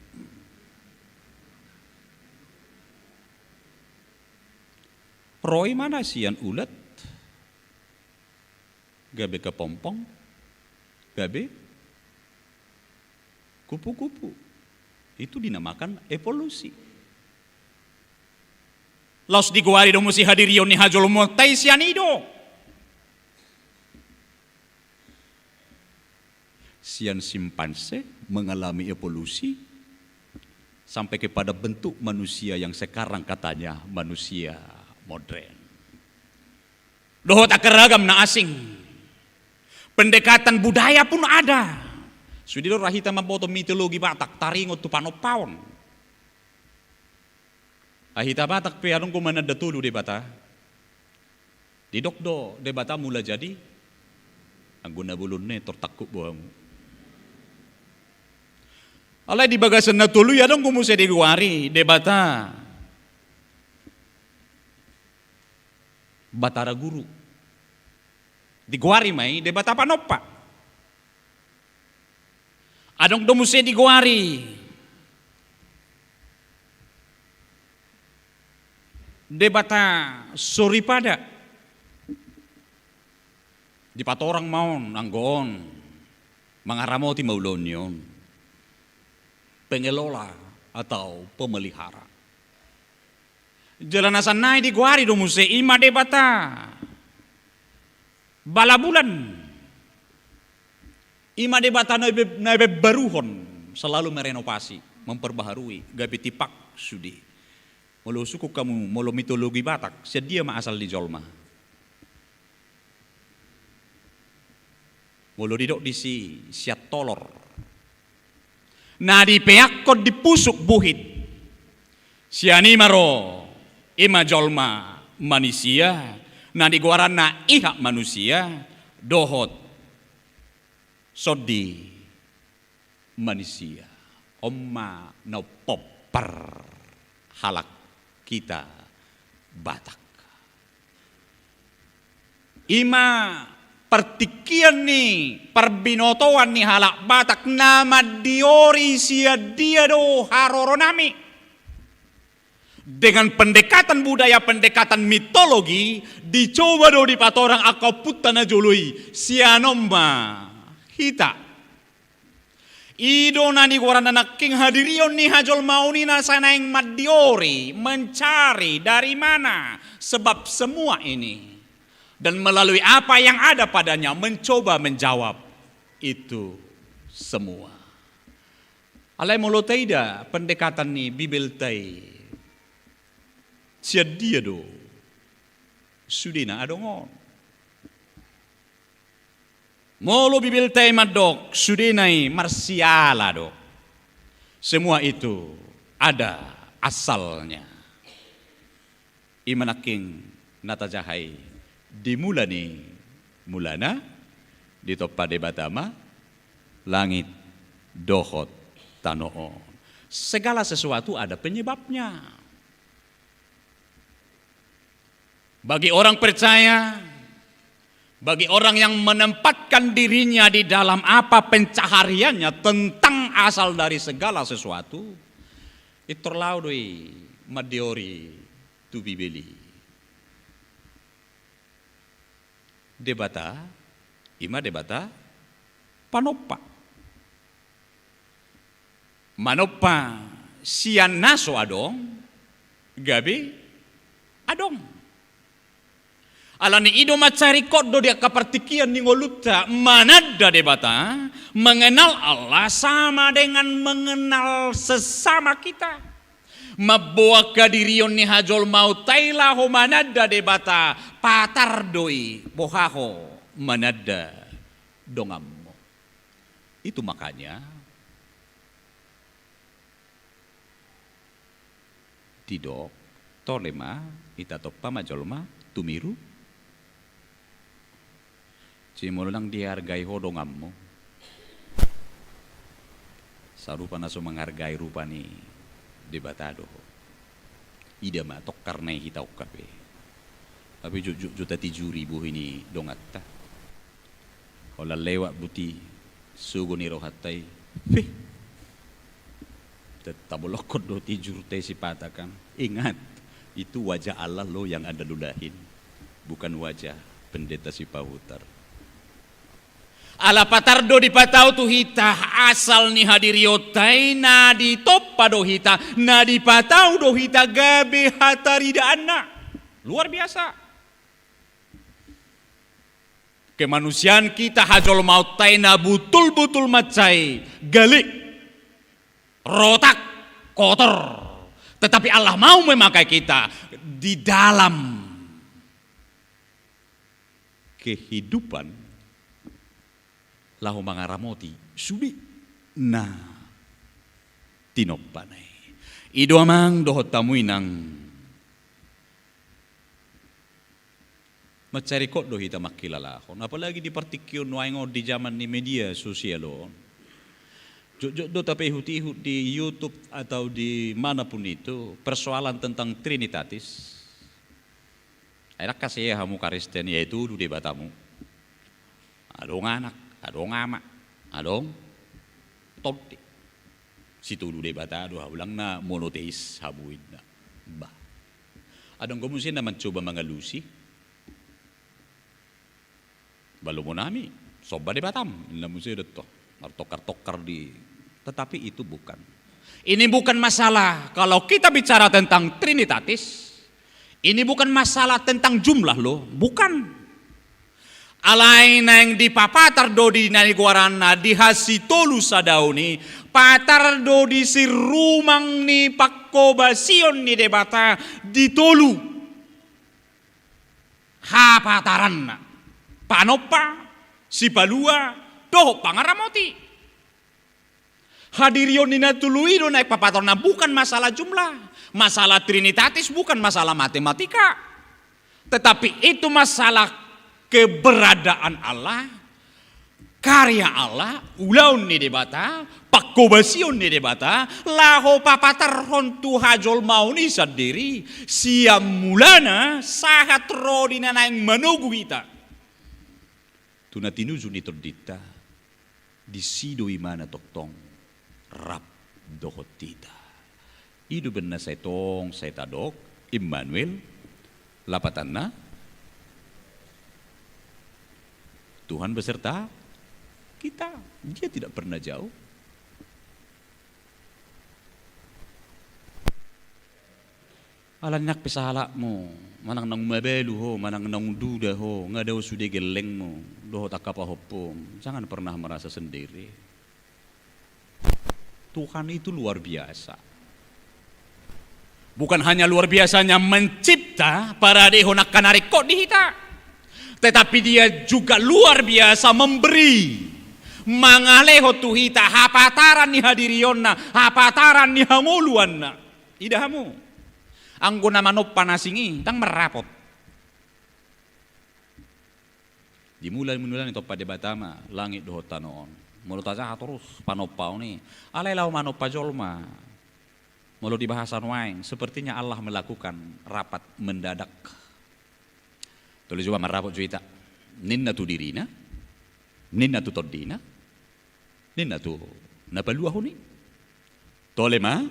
Ro i ma na sian ulat, gabe kepompong, gabe kupu-kupu. Itu dinamakan evolusi. Laos digoari do muse hadirion ni hajolmaonta i sian i do. Sian simpanse mengalami evolusi sampai kepada bentuk manusia yang sekarang katanya manusia modern. Dohot angka ragam na asing. Pendekatan budaya pun ada. Sude do ra hita mamboto mitologi Batak taringot tu panompaon. Ai hita Batak pe adong do mananda tolu debata. Didok do debata mula jadi, anggo na bolon i tor tangkup bohamu. Alai di bagasan na tolu i adong do muse digoari debata Batara Guru. Digoari ma i debata panompa. Adong do muse digoari debata soripada. Dipatorang ma on anggo on mangaramoti ma ulaon ni on. Pengelola atau pemelihara. Jala na sannari digoari do muse i ma debata bala bulan. I ma Debata na be-, na pembaruhon, selalu merenovasi, memperbaharui, gabe tipak sude. Molo sungkun hamu, molo mitologi Batak, sian dia ma asal ni jolma? Molo didok disi sian tolor. Na dipeakkon di pusuk buhit. Sian i ma ro, i ma jolma manisia, na nigoaranna ihak manusia, dohot sondi manisia. On ma na umpompar halak hita Batak. I ma partingkian ni parbinotoan ni halak Batak na mandiori sian dia do haroronami. Dengan pendekatan budaya, pendekatan mitologi, dicoba do dipatorang angka ompunta na jolo i, sian on ma hita. I do na nigoaranna nangkin hadirion ni hajolmaon i na sai naeng mandiori, mencari dari mana sebab semua ini. Dan melalui apa yang ada padanya mencoba menjawab itu semua. Alai molo taida pendekatan ni Bibelta i, sian dia do sudena adong on? Molo Bibelta i mandok sudena i marsiala do. Semua itu ada asalnya. I ma nangkin na tajaha i di mula ni mulana, ditompa Debata ma langit dohot tano on. Segala sesuatu ada penyebabnya. Bagi orang percaya, bagi orang yang menempatkan dirinya di dalam apa pencahariannya tentang asal dari segala sesuatu, pintor laho do i mandiori tu Bibel i. Debata, i ma Debata panompa. Manompa sian na so adong, gabe adong. Alani i do mansai ringkot do di angka partingkian ni ngolunta mananda Debata, mengenal Allah sama dengan mengenal sesama kita. Mamboan hadirion ni hajolmaonta i laho mananda Debata, patar do i boha ho mananda donganmu. Itu makanya didok, tole ma, ita tompa ma jolma tumiru. Jadi molo ndang dihargai ho donganmu, sarupa na so manghargai rupa ni Debata do ho. Ida ma tongkar na i hita ungkap i. Tapi jotjot jo tatijuri bohi ni donganta. Holan lewat buti sogo ni rohanta i. Fih. Ta-, tabolongkon do tijurta i sipata kan. Ingat, itu wajah Allah lo yang Anda ludahin, bukan wajah Pendeta Sipahutar. Ala patar do dipatau tu hita asal ni hadirionta i, na ditompa do hita, na dipatau do hita gabe hataridaanna. Luar biasa. Kemanusiaan kita, hajolmaonta i na butul-butul mansai gale, rotak, kotor. Tetapi Allah mau memakai kita di dalam kehidupan laho mangaramoti sude na tinompana i. I do amang dohot hamu inang. Mansai ringkot do hita mangkilalahon, apalagi di partingkion nuaeng on, di zaman ni media sosial on. Jotjot do tapaihut-ihut di YouTube atau di mana pun itu persoalan tentang Trinitatis. Ai ndang hasea hamu Kristen, ia i tudu Debatamu. Adong Anak, adong Ama, adong Tondi. Situdu Debata do, hau, alana monoteis hamu, inna. Bah. Adong do muse na mancoba mangalusi. Balumon hami, somba Debatam, inna muse do tong. Martongkar-tongkar di, tetapi itu bukan. Ini bukan masalah, kalau kita bicara tentang Trinitatis, ini bukan masalah tentang jumlah lo, bukan. Alai naeng dipapatar do di na nigoaranna di hasitolu sadaon i, patar do di sirumang ni pangkobasion ni Debata di tolu hapataranna: Panompa, Sipalua, dohot Pangaramoti. Hadirion ni na tolu i do naeng papatarna, bukan masalah jumlah, masalah trinitatis, bukan masalah matematika. Tetapi itu masalah keberadaan Allah, karya Allah, ulaon ni Debata, pangkobasion ni Debata, laho papatarhon tu hajolmaon i sandiri, sian mulana sahat ro di na naeng manogu hita tu na tinuju ni tondinta. Disi do imana tongtong rap dohot hita. I do umbahen na sai tong sai tadok, Immanuel, lapatanna, Tuhan beserta kita. Dia tidak pernah jauh. Alani nang pe sahalakmu, manang naung mabalu ho, manang naung duda ho, nga dao sude gellengmu dohot angka pahompum, jangan pernah merasa sendiri. Tuhan itu luar biasa. Bukan hanya luar biasanya mencipta, paradehon angka na ringkot di hita, tetapi Dia juga luar biasa memberi, mangalehon tu hita hapataran ni hadirionna, hapataran ni hangoluanna. Ida hamu, anggo na manompa na asing i ndang marrapot. Dimulai-mulai ni tompa Debata ma langit dohot tano on. Molo tajaha torus panompaon i, alai laho manompa jolma. Molo di bahasa nuaeng, sepertinya Allah melakukan rapat mendadak. Tolu jolma marrapot jo hita. Ninna tu dirina, ninna tu tondina, ninna tu na paluahon i. Tole ma,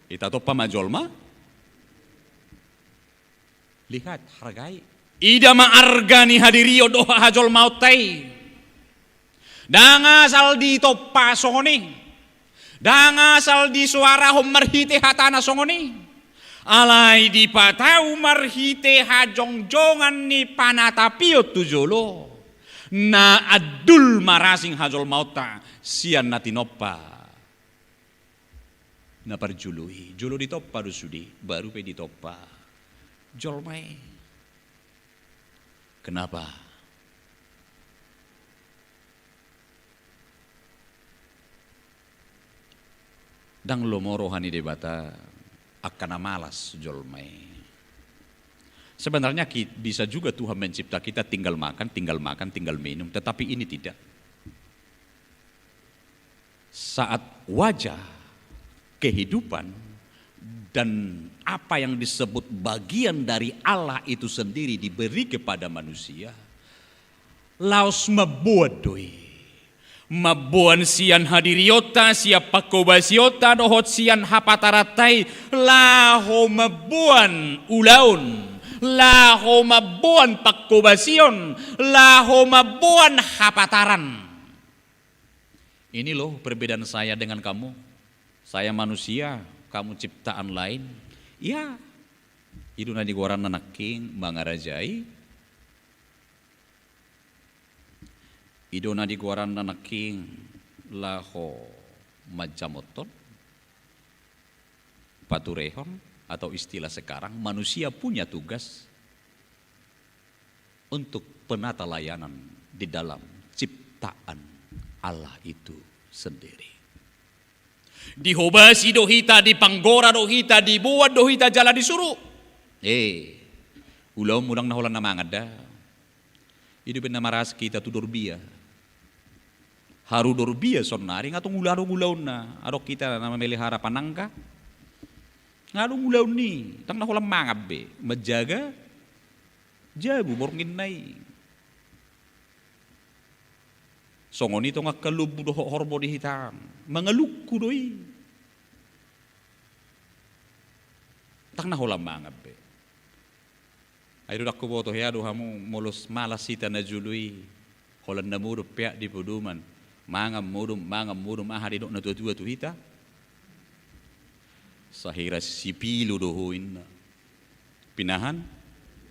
hita tompa ma jolma. Lihat, hargai. Ida ma arga ni hadirion dohot hajolmaonta i. Ndang asal ditompa songon i. Ndang asal disoarahon marhite hatana songon i. Alai dipatau marhite hajongjongan ni panatapion tu jolo. Na andul marasing hajolmaonta sian na tinompa na parjolo i. Jolo ditompa do sude, baru pe ditompa jolma i. Kenapa? Ndang lomo roha ni Debata angka na malas jolma i. Sebenarnya ki-, bisa juga Tuhan mencipta kita tinggal makan, tinggal makan, tinggal minum, tetapi ini tidak. Saat wajah, kehidupan, dan apa yang disebut bagian dari Allah itu sendiri diberi kepada manusia, laos mamboan do i. Mamboan sian hadirionta, sian pangkobasionta dohot sian hapataranta i, laho mamboan ulaon, laho mamboan pangkobasion, laho mamboan hapataran. Ini loh perbedaan saya dengan kamu. Saya manusia, kamu ciptaan lain. Ya, i do na digoaranna nangkin mangarajai. I do na digoaranna nangkin laho manjamothon, paturehon, atau istilah sekarang, manusia punya tugas untuk penata layanan di dalam ciptaan Allah itu sendiri. Dihobasi do hita, dipanggora do hita, diboan do hita jala disuru. Eh, ulaonmu ndang na holan na mangan da. I do umbahen na marasing hita tu Dorbia. Haru Dorbia saonnari nga tung ula adong ulaonna. Adong hita na mamelihara panangga. Nga adong ulaon i, ndang na holan mangan be, manjaga jabu bornginna i. Songon i tong angka lombu dohot horbo di hita, mangalungku do i. Ndang na holan mangan be. Ai do ndang huboto, hea do hamu, molo malas hita na jolo i, holan na modom peak di podoman, mangan modom, mangan modom, aha didok na tua-tua tu hita? Sahira sipilo do ho, inna. Pinahan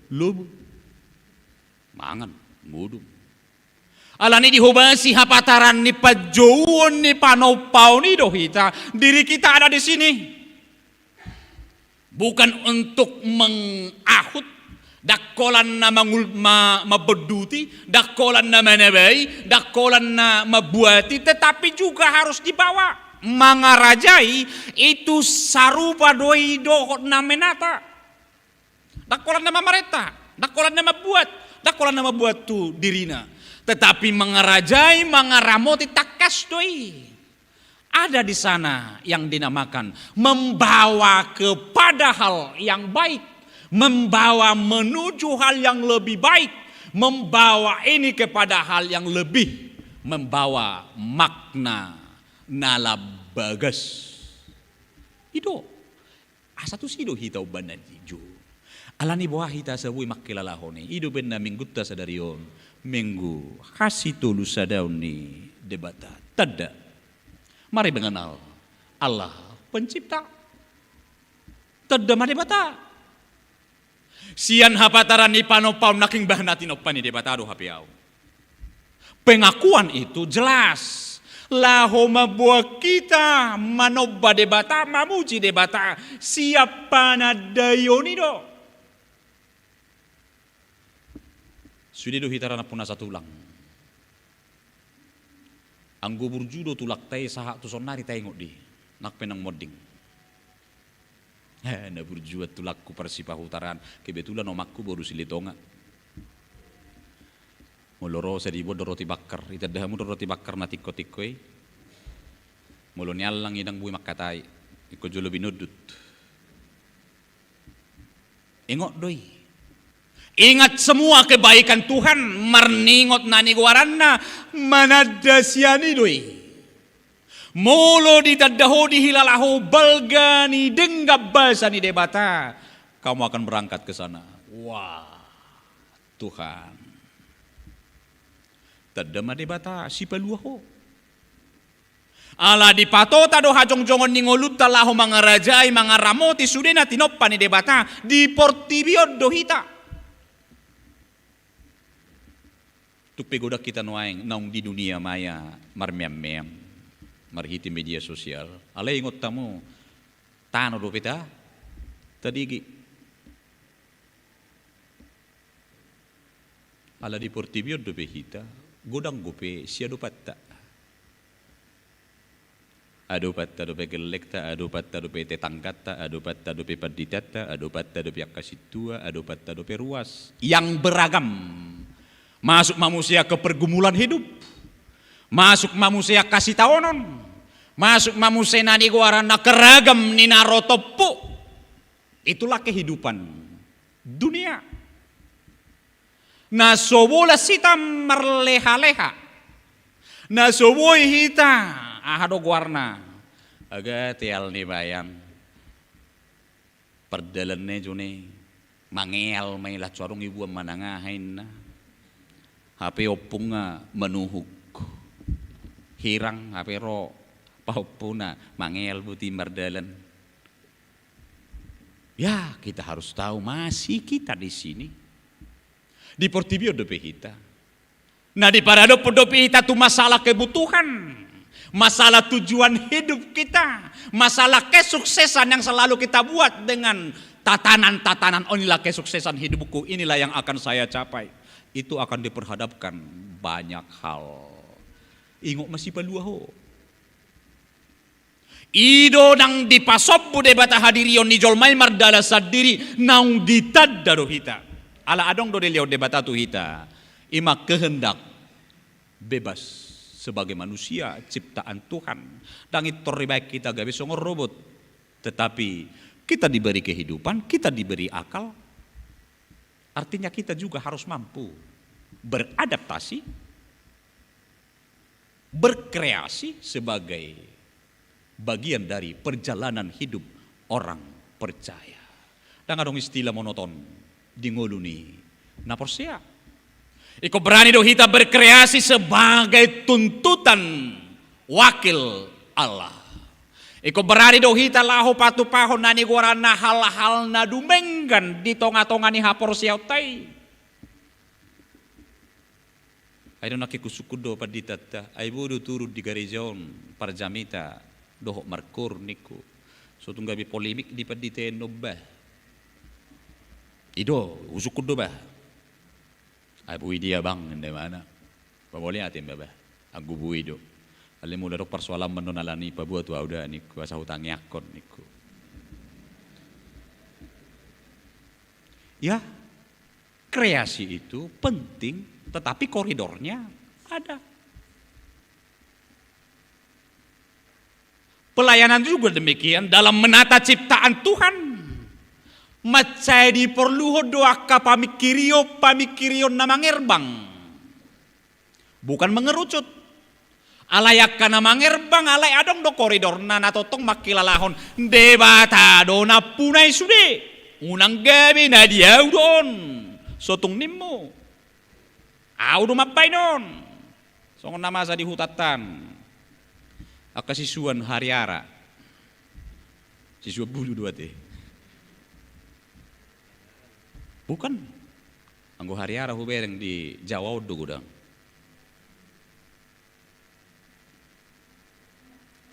lomo. Mangan. Ngudung. Alani dihobasi hapataran ni panjouon ni panompaon i do hita, diri kita ada di sini. Bukan untuk mengahut, ndang holan na mangul-, ma-, mambonduti, ndang holan na manabai, ndang holan na mambuati, tetapi juga harus dibawa, mangarajai, itu sarupa do i dohot na menata. Ndang holan na mamarenta, ndang holan na mambuat, ndang holan na mambuat tu dirina. Tetapi mangarajai, mangaramoti, tangkas do i. Ada di sana yang dinamakan membawa kepada hal yang baik, membawa menuju hal yang lebih baik, membawa ini kepada hal yang lebih, membawa makna na lam bagas. I do. Asa tusi do hita umbahen na jo. Alani boha hita asa boi mangkilalahon i. I do umbahen na minggunta sadari on, minggu hasitolu sadaon ni Debata. Tanda. Mari mengenal Allah Pencipta. Tanda ma Debata. Sian hapataran ni panompaon nangkin bah na tinompa ni Debata do hape au. Pengakuan itu jelas. Laho mamboan hita manomba Debata, mamuji Debata, sian panandaion i do. Sude do hita ra na puna satulang. Anggo burju do tulangta i sahat tu saonnari taingot do i. Nang pe nang monding. He, na burju an tulangku parsipahutaran, kebetulan omakku boru Silitonga. Molo ro sadia do roti bakar, itanda hamu do roti bakar na tingko-tingko i. Molo niallang i ndang boi mangkatai, ingkon jolo binondut. Ingot do i. Ingat semua kebaikan Tuhan, marningot na nigoaranna, mananda sian i do i. Molo ditanda ho, dihilala ho balga ni denggan basa ni Debata, kamu akan berangkat ke sana. Wah, Tuhan. Tanda ma Debata sipalua ho. Ala dipatota do hajongjongon ni ngolunta laho mangarajai, mangaramoti sude na tinompa ni Debata di portibi on do hita. Tung pe godang hita nuaeng naung di dunia maya marmeam-meam marhite media sosial. Alai ingot hamu, tano dope ta, tadigi. Ala di portibi on dope hita, godang dope siadopanta. Adopanta dope gellengta, adopanta dope tetangganta, adopanta dope panditanta, adopanta dope angka sintua, adopanta dope ruas. Yang beragam. Masuk ma muse angka pergumulan hidup. Masuk ma muse angka sitaonon. Masuk ma muse na nigoaranna keragam ni na ro tompu. Itulah kehidupan dunia. Na so bolas hita marleha-leha. Na so boi hita, aha do goarna? Aga teal ni bayan. Pardalan na i jo ne, mangeal ma i, laho so adong ibuan manang aha inna. Hape ompungna manuhuk. Hirang, hape ro paompuna, mangeal buti mardalan. Ya, kita harus tahu masih kita di sini. Di portibi on dope hita. Na diparadophon dope hita tu masalah kebutuhan, masalah tujuan hidup kita, masalah kesuksesan yang selalu kita buat dengan tatanan-tatanan, "Oh, inilah kesuksesan hidupku, inilah yang akan saya capai." Itu akan diperhadapkan banyak hal. Ingot ma sipalua ho. I do nang dipasombu Debata hadirion ni jolma i mardalan sandiri, naung ditanda do hita. Ala adong do dilehon Debata tu hita. I ma kehendak bebas sebagai manusia ciptaan Tuhan. Ndang pintor dibaen hita gabe songon robot. Tetapi kita diberi kehidupan, kita diberi akal. Artinya kita juga harus mampu beradaptasi, berkreasi sebagai bagian dari perjalanan hidup orang percaya. Ndang adong istilah monoton di ngolu ni na porsea. Ingkon berani do hita berkreasi sebagai tuntutan wakil Allah. Ingkon berani do hita laho patupahon na nigoaranna hal-hal na dumenggan di tonga-tonga ni haporseaonta i. Ai do nangkin husungkun do panditanta, ai boi do turun di gareja on parjamita dohot markoor ningku. So tung gabe polemik di pandita i on bah. I do husungkun do bah. Ai boi dia bang, ninna ibana. Pamauliate ma bah. Anggo boi do. Alai molo adong parsoalan ma annon, alani paboa tu ahu da ningku, asa hutangiangkon ningku. Ya, kreasi itu penting, tetapi koridornya ada. Pelayanan juga demikian, dalam menata ciptaan Tuhan. Mansai diporluhon do angka pamingkirion, pamingkirion na mangerbang. Bukan mengerucut. Alai angka na mangerbang, alai adong do koridorna na tongtong mangkilalahon Debata do nampuna i sude. Unang gabe na di ahu do on. So tung nimmu. Ahu do mambaen on. Songon na masa di hutanta an. Angka sisuan hariara. Sisuan bulu do ate. Bukan. Anggo hariara hubereng di Jawa on do godang.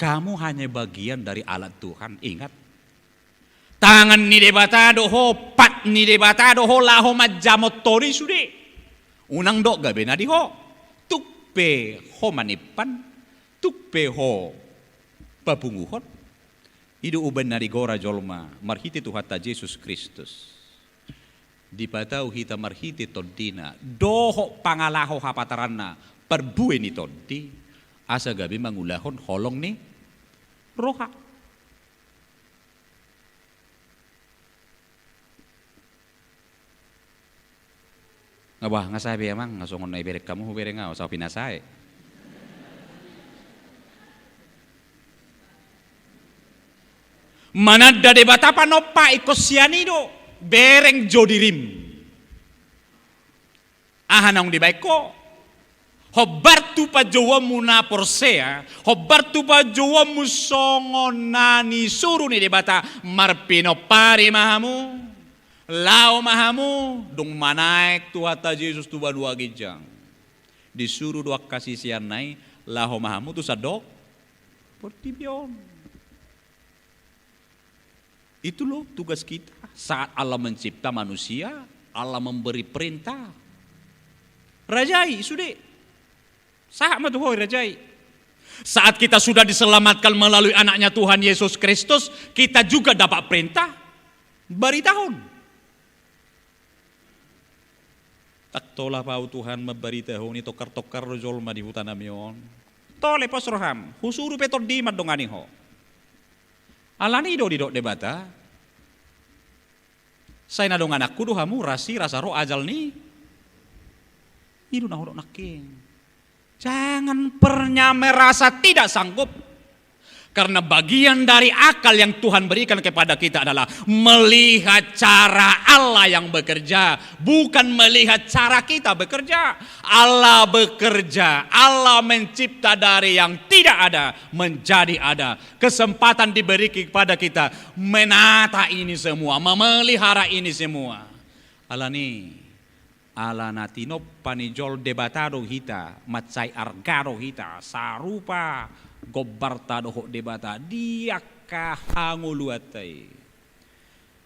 Kamu hanya bagian dari alat Tuhan, ingat. Tangan ni Debata do ho, pat ni Debata do ho, laho manjamothon i sude. Unang dok gabe na di ho. Tung pe ho manimpan, tung pe ho papunguhon. I do umbahen na digora jolma marhite Tuhanta Jesus Kristus. Dipatau hita marhite tondina dohot pangalaho hapataranna parbue ni tondi, asa gabe mangulahon holong ni roha. Nga bah, nga sae be amang, nga songon na ibereng hamu hubereng ahu, asa pinasae. Mananda Debata panompa, ingkon sian i do bereng jo dirim. Aha naung dibaen ho? Hombar tu panjouonmu na porsea, hombar tu panjouonmu songon na nisuru ni Debata, marpinompari ma hamu, laho ma hamu, dung manaek Tuhanta Jesus tu banua ginjang. Disuru do angka siseanna i, laho ma hamu tu sandok portibi on. Itu loh tugas kita. Saat Allah mencipta manusia, Allah memberi perintah. Rajai, sude. Sahat ma tu ho i, rajai. Saat kita sudah diselamatkan melalui anaknya Tuhan Yesus Kristus, kita juga dapat perintah. Baritahon. Ndang tolap ahu Tuhan mambaritahon i, tongkar-tongkar do jolma di huta nami on. Tole pos roham, husuru pe tondim mandongani ho. Alani i do didok Debata. Sai na dongananku do hamu, rasi rasa ro ajal ni. I do na hudok nangkin. Jangan pernah merasa tidak sanggup. Karena bagian dari akal yang Tuhan berikan kepada kita adalah melihat cara Allah yang bekerja, bukan melihat cara kita bekerja. Allah bekerja, Allah mencipta dari yang tidak ada menjadi ada. Kesempatan diberi kepada kita menata ini semua, memelihara ini semua. Alani, ala na tinompa ni jolo Debata do hita, mansai arga do hita, sarupa gombarta dohot Debata di angka hangoluanta i.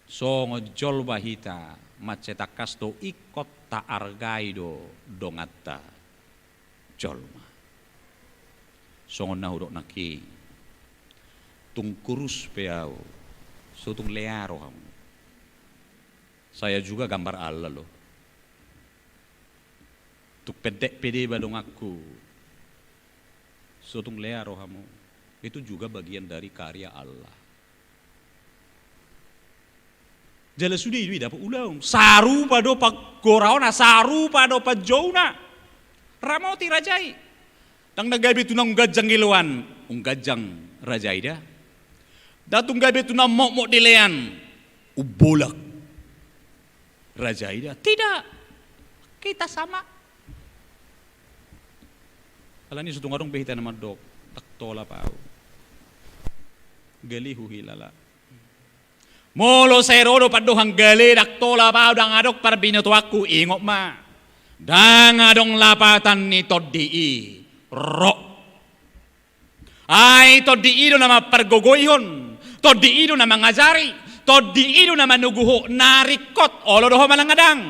Songon jolma hita, mansai tangkas do ingkon taargai do donganta jolma. Songon na hudok nangkin, tung kurus pe ahu, so tung lea roham. Saya juga gambar Allah loh. Tung pendek pe deba donganku, so tung lea rohamu. Itu juga bagian dari karya Allah. Jala sude i do i dapot ulaon. Sarupa do panggoraonna, sarupa do panjouna. Ramoti raja i. Ndang na gabe tu na umganjang di lean, umganjang raja i da. Ndang tung gabe tu na mokmok di lean, umbolak raja i da. Tidak. Kita sama. Alani so tung adong be hita na mandok, ndang tolap ahu. Gale huhilala. Molo sai ro do pandohan gale, ndang tolap ahu, ndang adong parbinotoanku, ingot ma. Ndang adong lapatan ni Tondi i ro. Ai Tondi i do na mampargogoihon, Tondi i do na mangajari, Tondi i do na manogu ho, na ringkot, olo do ho manang ndang.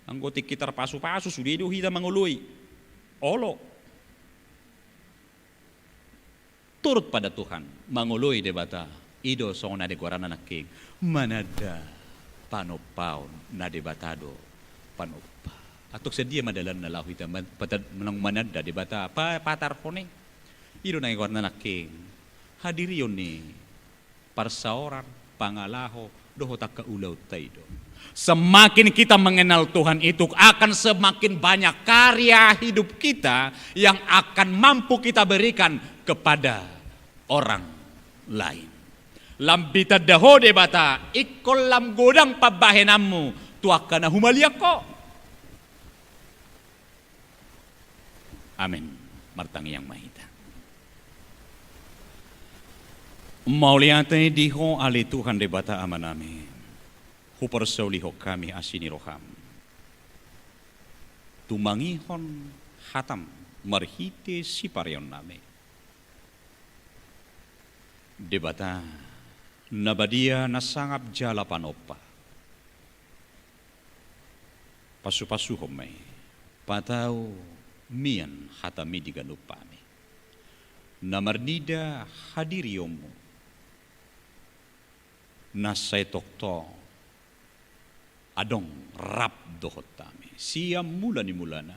Anggo tingki tarpasupasu sude do hita mangoloi. Olo. Turut pada Tuhan, mangoloi Debata, i do songon na di goarna nangkin, mananda panompaon na Debata do panompa. Antong sian dia ma dalanna laho hita man-, pata-, manang mananda Debata, pa-, patarhon i. I do na di goarna nangkin, hadirion ni parsaoran, pangalaho, dohot angka ulaonta i do. Semakin kita mengenal Tuhan itu, akan semakin banyak karya hidup kita yang akan mampu kita berikan kepada orang lain. Lam ditanda ho Debata, ingkon lam godang pambahenanmu tu angka na humaliang ho. Amen. Martangiang ma hita. Mauliate di Ho ale Tuhan Debata Amanami, huparsaulihon hami asi ni roham, tumangihon hatam marhite sipareonnami. Debata na badia, na sangap jala panompa, pasupasuhon ma i, patau mian hatami di ganup hami. Na marnida hadirionmu, na sai tongtong adong rap dohot hami sian mula ni mulana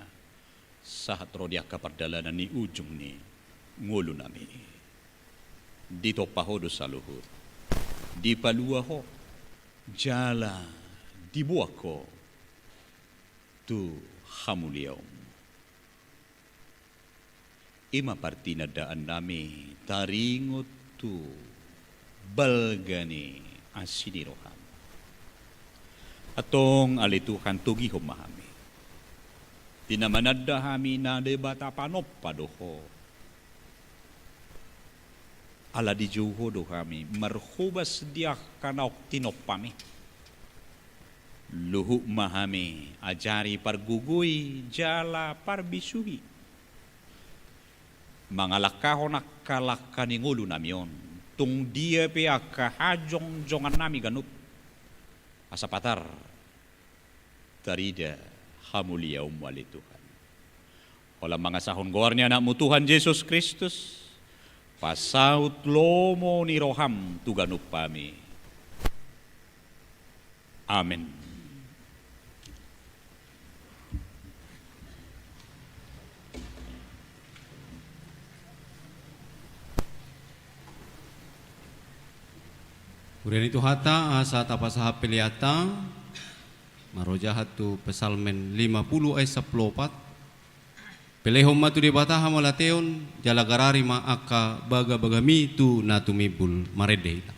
sahat ro di angka pardalanan ni ujung ni ngolunami. Ditompa ho do saluhut, dipalua ho, jala diboan ho tu hamuliaonmu. I ma partinandaannami taringot tu balga ni asi ni roham. Antong ale Tuhan, togihon ma hami. Di na mananda hami na Debata panompa do ho. Ala dijou ho do hami marhobas di angka naung tinompami. Luhut ma hami, ajari, pargogoi jala parbisuhi mangalangkahon angka langka ni ngolunami on, tung dia pe angka hajongjongannami ganup, asa patar tarida hamuliaonmu ale Tuhan. Holan mangasahon goar ni Anakmu Tuhan Jesus Kristus, pasaut lomo ni roham tu ganup hami. Amen. Huria ni Tuhanta, asa tapasahat peleanta, marojahan tu Psalmen lima pulu ayat sampulu opat. Pelehon ma tu Debata hamauliateon, jala garari ma angka bagabagami tu na tumimbul. Marende hita.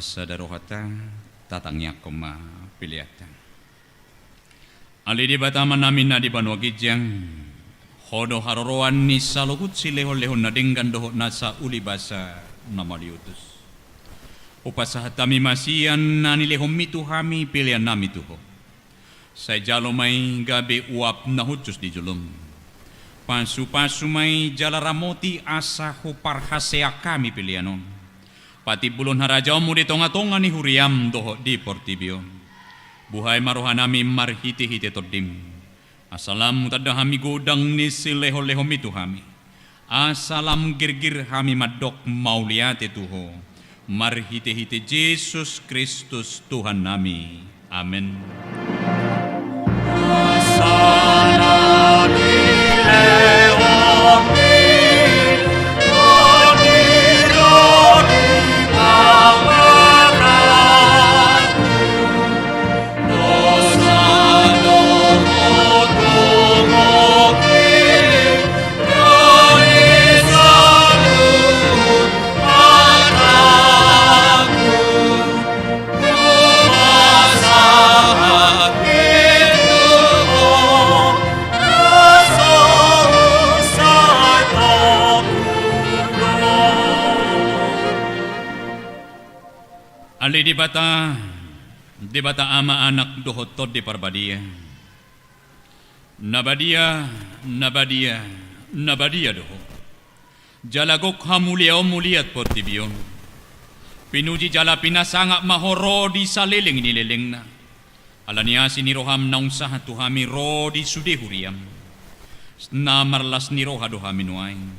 Sada rohanta, tatangiangkon ma peleanta. Ale Debata Amanami na di banua ginjang, Ho do haroroan ni saluhut silehonlehon na denggan dohot nasa ulibasa na mauliutus. Hupasahat hami ma sian na nilehonMi tu hami peleannami tu Ho. Sai jalo ma i gabe uap na hushus di jolom. Pasupasu ma i jala ramoti asa huparhaseang hami pelean on. Patimbulhon harajaonMu di tongatonga ni huriaM dohot di portibi on. Buhai ma rohanami marhitehite TondiM. Asa lam hutanda hami godang ni silehonlehonMi tu hami. Asa lam girgir hami mandok mauliate tu Ho, marhitehite Jesus Kristus Tuhannami. Amen. Ale Debata, Debata Ama, Anak dohot Tondi Parbadia. Na badia, na badia, na badia do Ho. Jala gok hamuliaonMu liat portibi on. Pinuji jala pinasangap ma Ho ro di saleleng ni lelengna. Ala ni asi ni rohaM naung sahat tu hami ro di sude huriaM. Na marlas ni roha do hami nuaeng.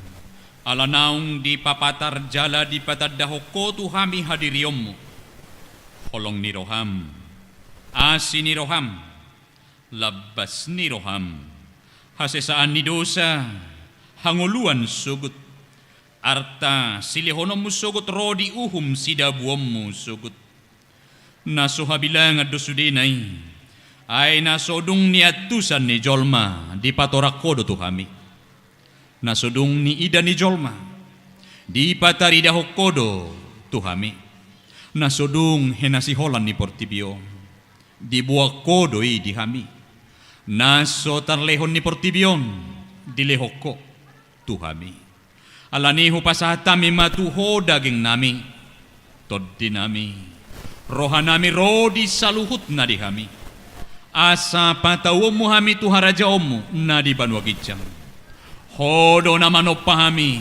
Ala naung dipapatar jala dipatandahon Ho tu hami hadirionMu. Holong ni rohaM. Asi ni rohaM. Lambas ni rohaM, hasesaan ni dosa, hangoluan sogot, arta silehononMu sogot ro di uhum sidabuonMu sogot. Na so habilangan do sudena i, ai na so dung niantusan ni jolma dipatorang Ho do tu hami. Na so dung niida ni jolma, dipataridahon Ho do tu hami. Na so dung hena siholan ni portibi on, diboan Ho do i di hami. Na so tarlehon ni portibi on, dilehon Ho tu hami. Ala ni i hupasahat hami ma tu Ho dagingnami, tondinami, rohanami ro di saluhutna di hami. Asa patauonMu hami tu harajaonMu na di banua ginjang. Ho do na manompa hami,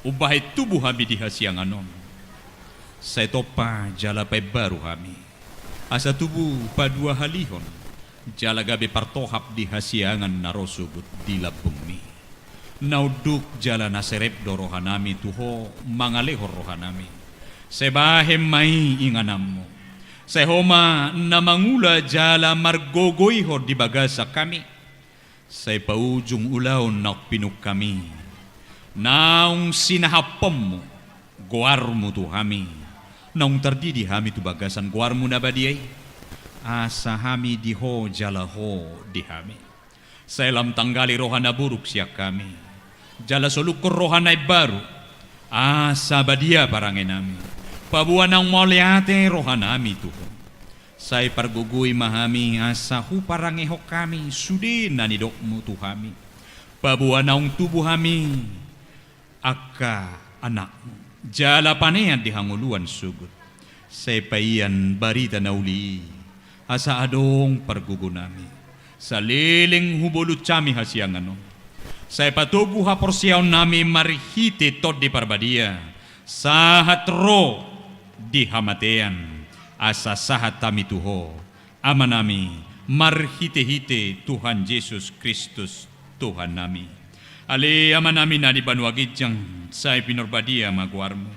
umbahen tubu hami di hasiangan on. Sai tompa jala paimbaru hami. Asa tubu paduahalihon, jala gabe partohap di hasiangan na ro sogot di lambungmi. Na unduk jala na serep do rohanami tu Ho mangalehon rohanami. Sai bahen ma i ingananMu. Sai Ho ma na mangula jala margogoihon di bagasan hami. Sai paujung ulaon naung pinungkami, naung sinahaphonMu goarMu tu hami, naung tardidi hami tu bagasan goarMu na badia i, asa hami di Ho jala Ho di hami. Sai lam tanggali roha na buruk sian hami, jala solukhon roha na imbaru, asa badia parangenami, paboa naung mauliate rohanami tu Ho. Sai pargogoi ma hami asa huparangehon hami sude na nidokMu tu hami. Paboa naung tubu hami angka anakMu, jala panean di hangoluan sogot. Sai paian barita na uli i, asa adong pargogonami. Saleleng hubolut hami hasiangan on. Sai patogu haporseaonnami marhite Tondi Parbadia, sahat ro di hamatean, asa sahat hami tu Ho, Amanami, marhitehite Tuhan Jesus Kristus, Tuhannami. Ale Amanami na di banua ginjang, sai pinarbadia ma goarMu.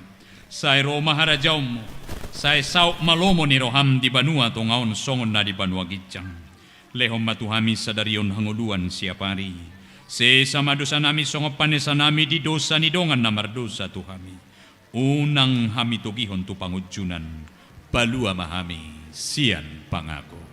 Sai ro ma harajaonMu, sai saut ma lomo ni rohaM di banua tonga on songon na di banua ginjang. Lehon ma tu hami sadari on hangoluan siapari. Sesa ma dosanami songon panesanami di dosa ni dongan na mardosa tu hami. Unang hami togihon tu pangunjunan, palua ma hami sian pangago.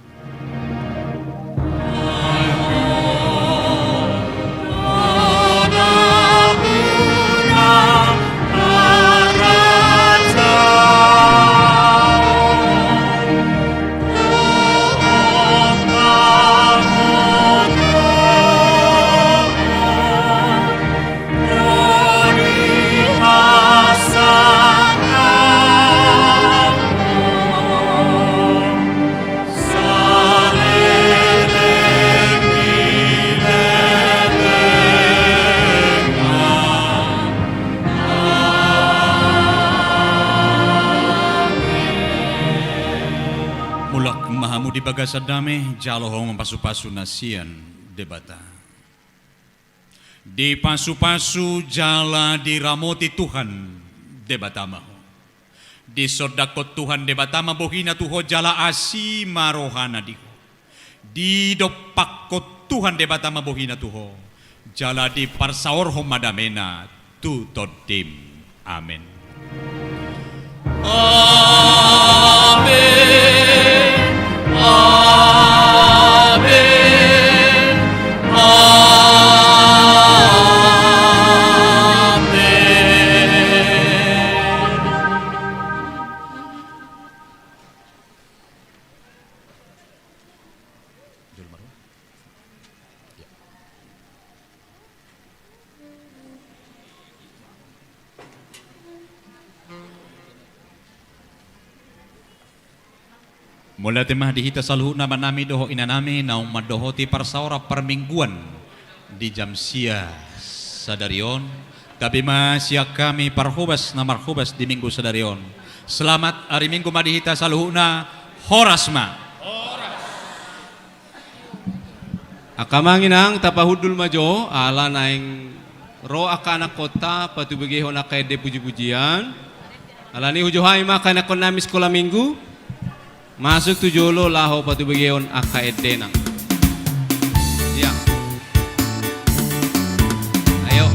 Bagasan dame, jalo ho ma pasupasu na sian Debata. Dipasupasu jala diramoti Tuhan Debata ma ho. Disondangkon Tuhan Debata ma bohina tu ho jala asi ma rohana di ho. Didompakkon Tuhan Debata ma bohina tu ho jala diparsaorhon ma damena tu tondim. Amen. Amen. Amen. Amen. Mauliate ma di hita saluhutna, amanami dohot inanami, naung mandohoti parsaoran parmingguan di jam sia sadari on. Gabe ma sian hami parhobas na marhobas di minggu sadari on. Selamat ari Minggu ma di hita saluhutna. Horas ma. Angka amang inang, tapahundul ma jo, ala naeng ro angka anakkonta patubegehon angka ende pujipujian. Alani i hujohai ma angka anakkonnami sikola minggu masuk tu jolo laho patubegehon angka endena. Ia. Ayo.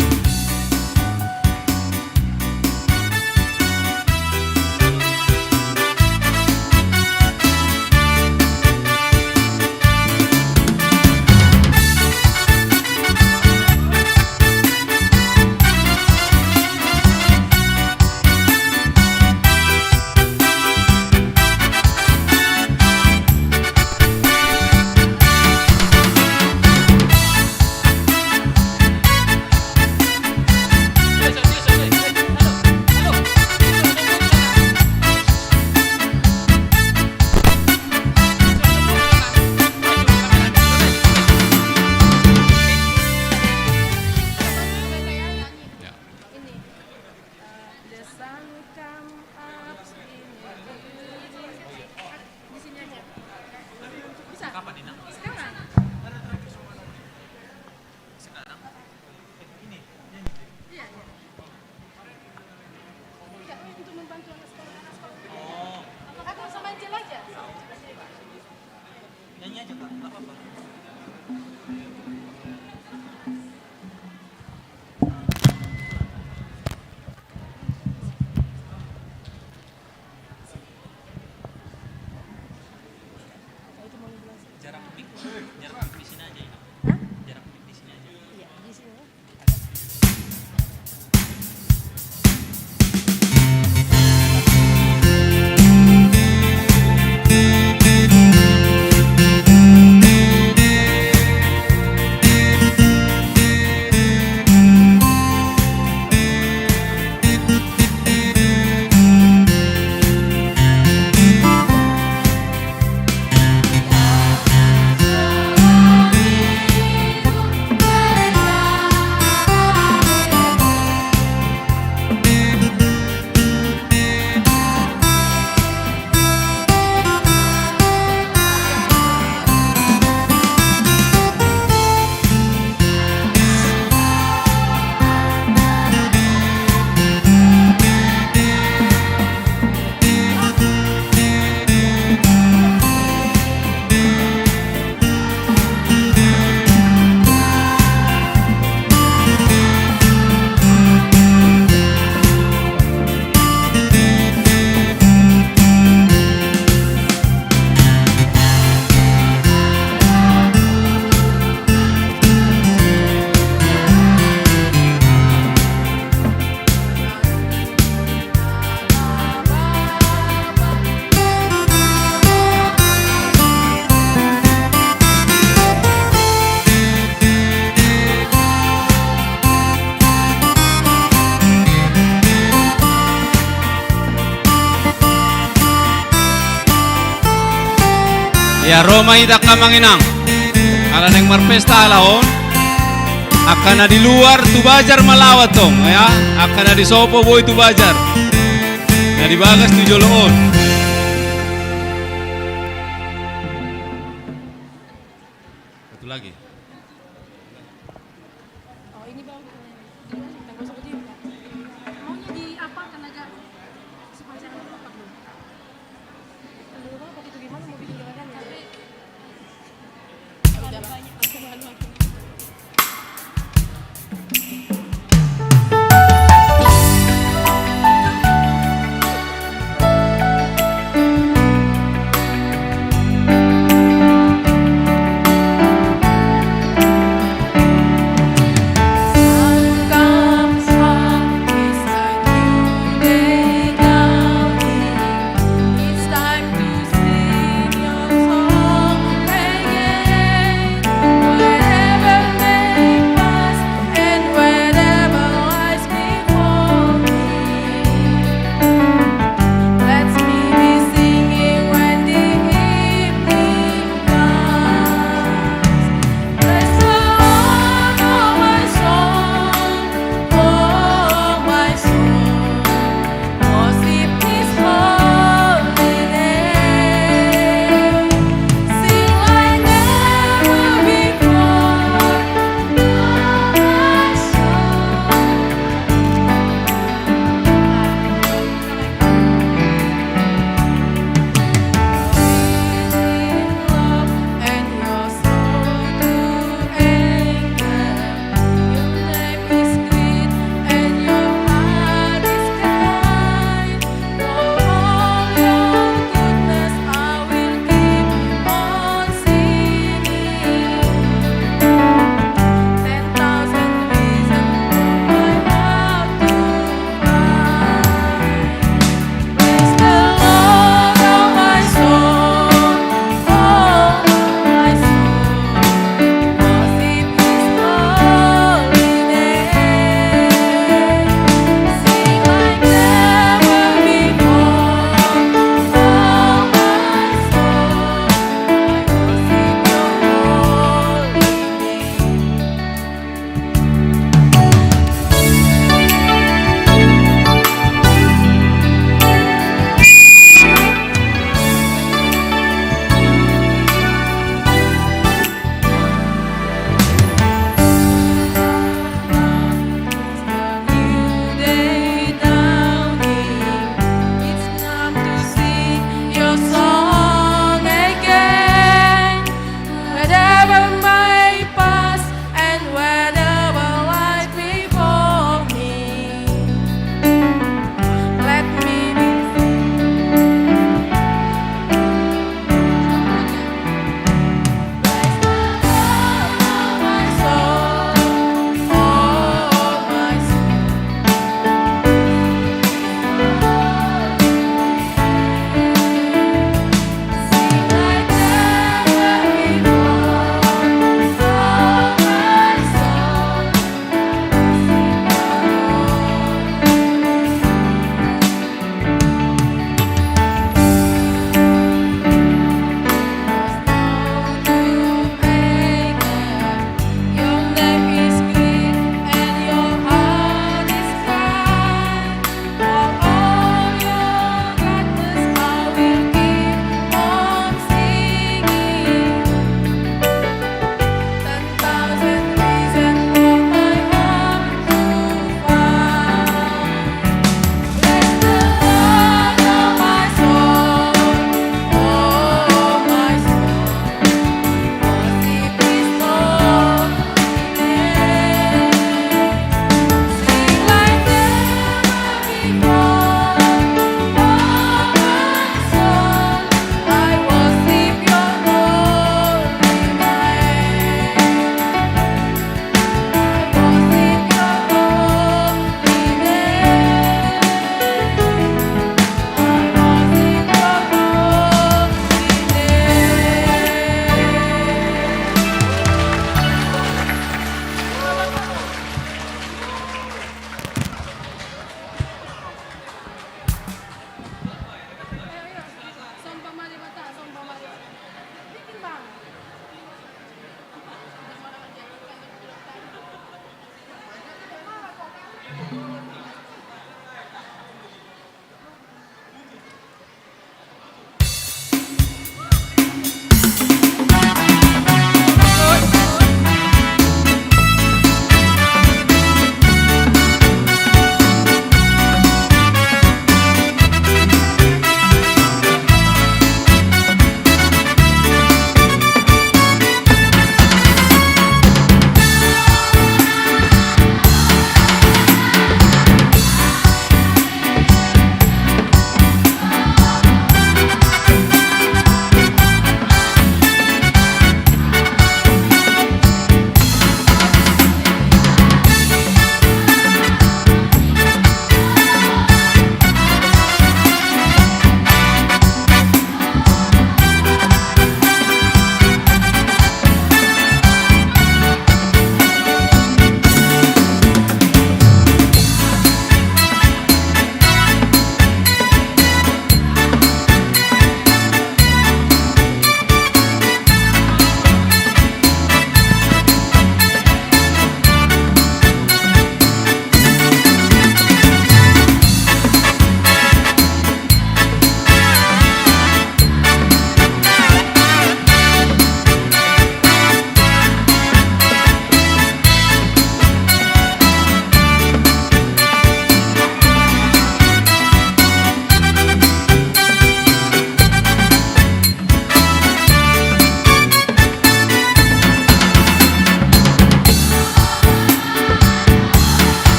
Ini, eh, the sun come up in the evening. Di sini aja. Bisa? Kapan, Inang? Sekarang. Sekarang? Eh, ini, nyanyi. Iya, iya. Enggak, untuk membantu anak sekolah, anak sekolah. Oh. Atau sama Angel aja? Nyanyi aja, Kak, nggak apa-apa. Jarak mic, jarak mic di sini aja, ya. Hah? Jarak mic di sini aja. Iya, di sini. Ia ro ma hita angka amang inang. Ala naeng marpesta ala on. Angka na di luar tu bajar ma laho antong, ya. Angka na di sopo boi tu bajar. Na di bagas tu jolo on. Lagi. Oh, ini baru. Maunya di apa, tenaga? Supaya jangan lupa dulu. Menurut apa itu gimana mau bikin gerakannya? Tapi udah banyak.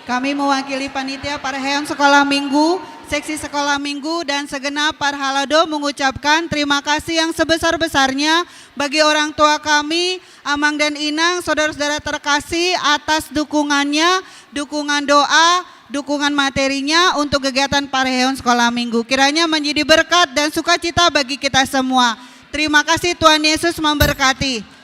Kami mewakili panitia parheon sekolah minggu, seksi sekolah minggu, dan segenap parhalado mengucapkan terima kasih yang sebesar-besarnya bagi orang tua kami, amang dan inang, saudara-saudara terkasih, atas dukungannya, dukungan doa, dukungan materinya untuk kegiatan parheon sekolah minggu. Kiranya menjadi berkat dan sukacita bagi kita semua. Terima kasih, Tuhan Yesus memberkati.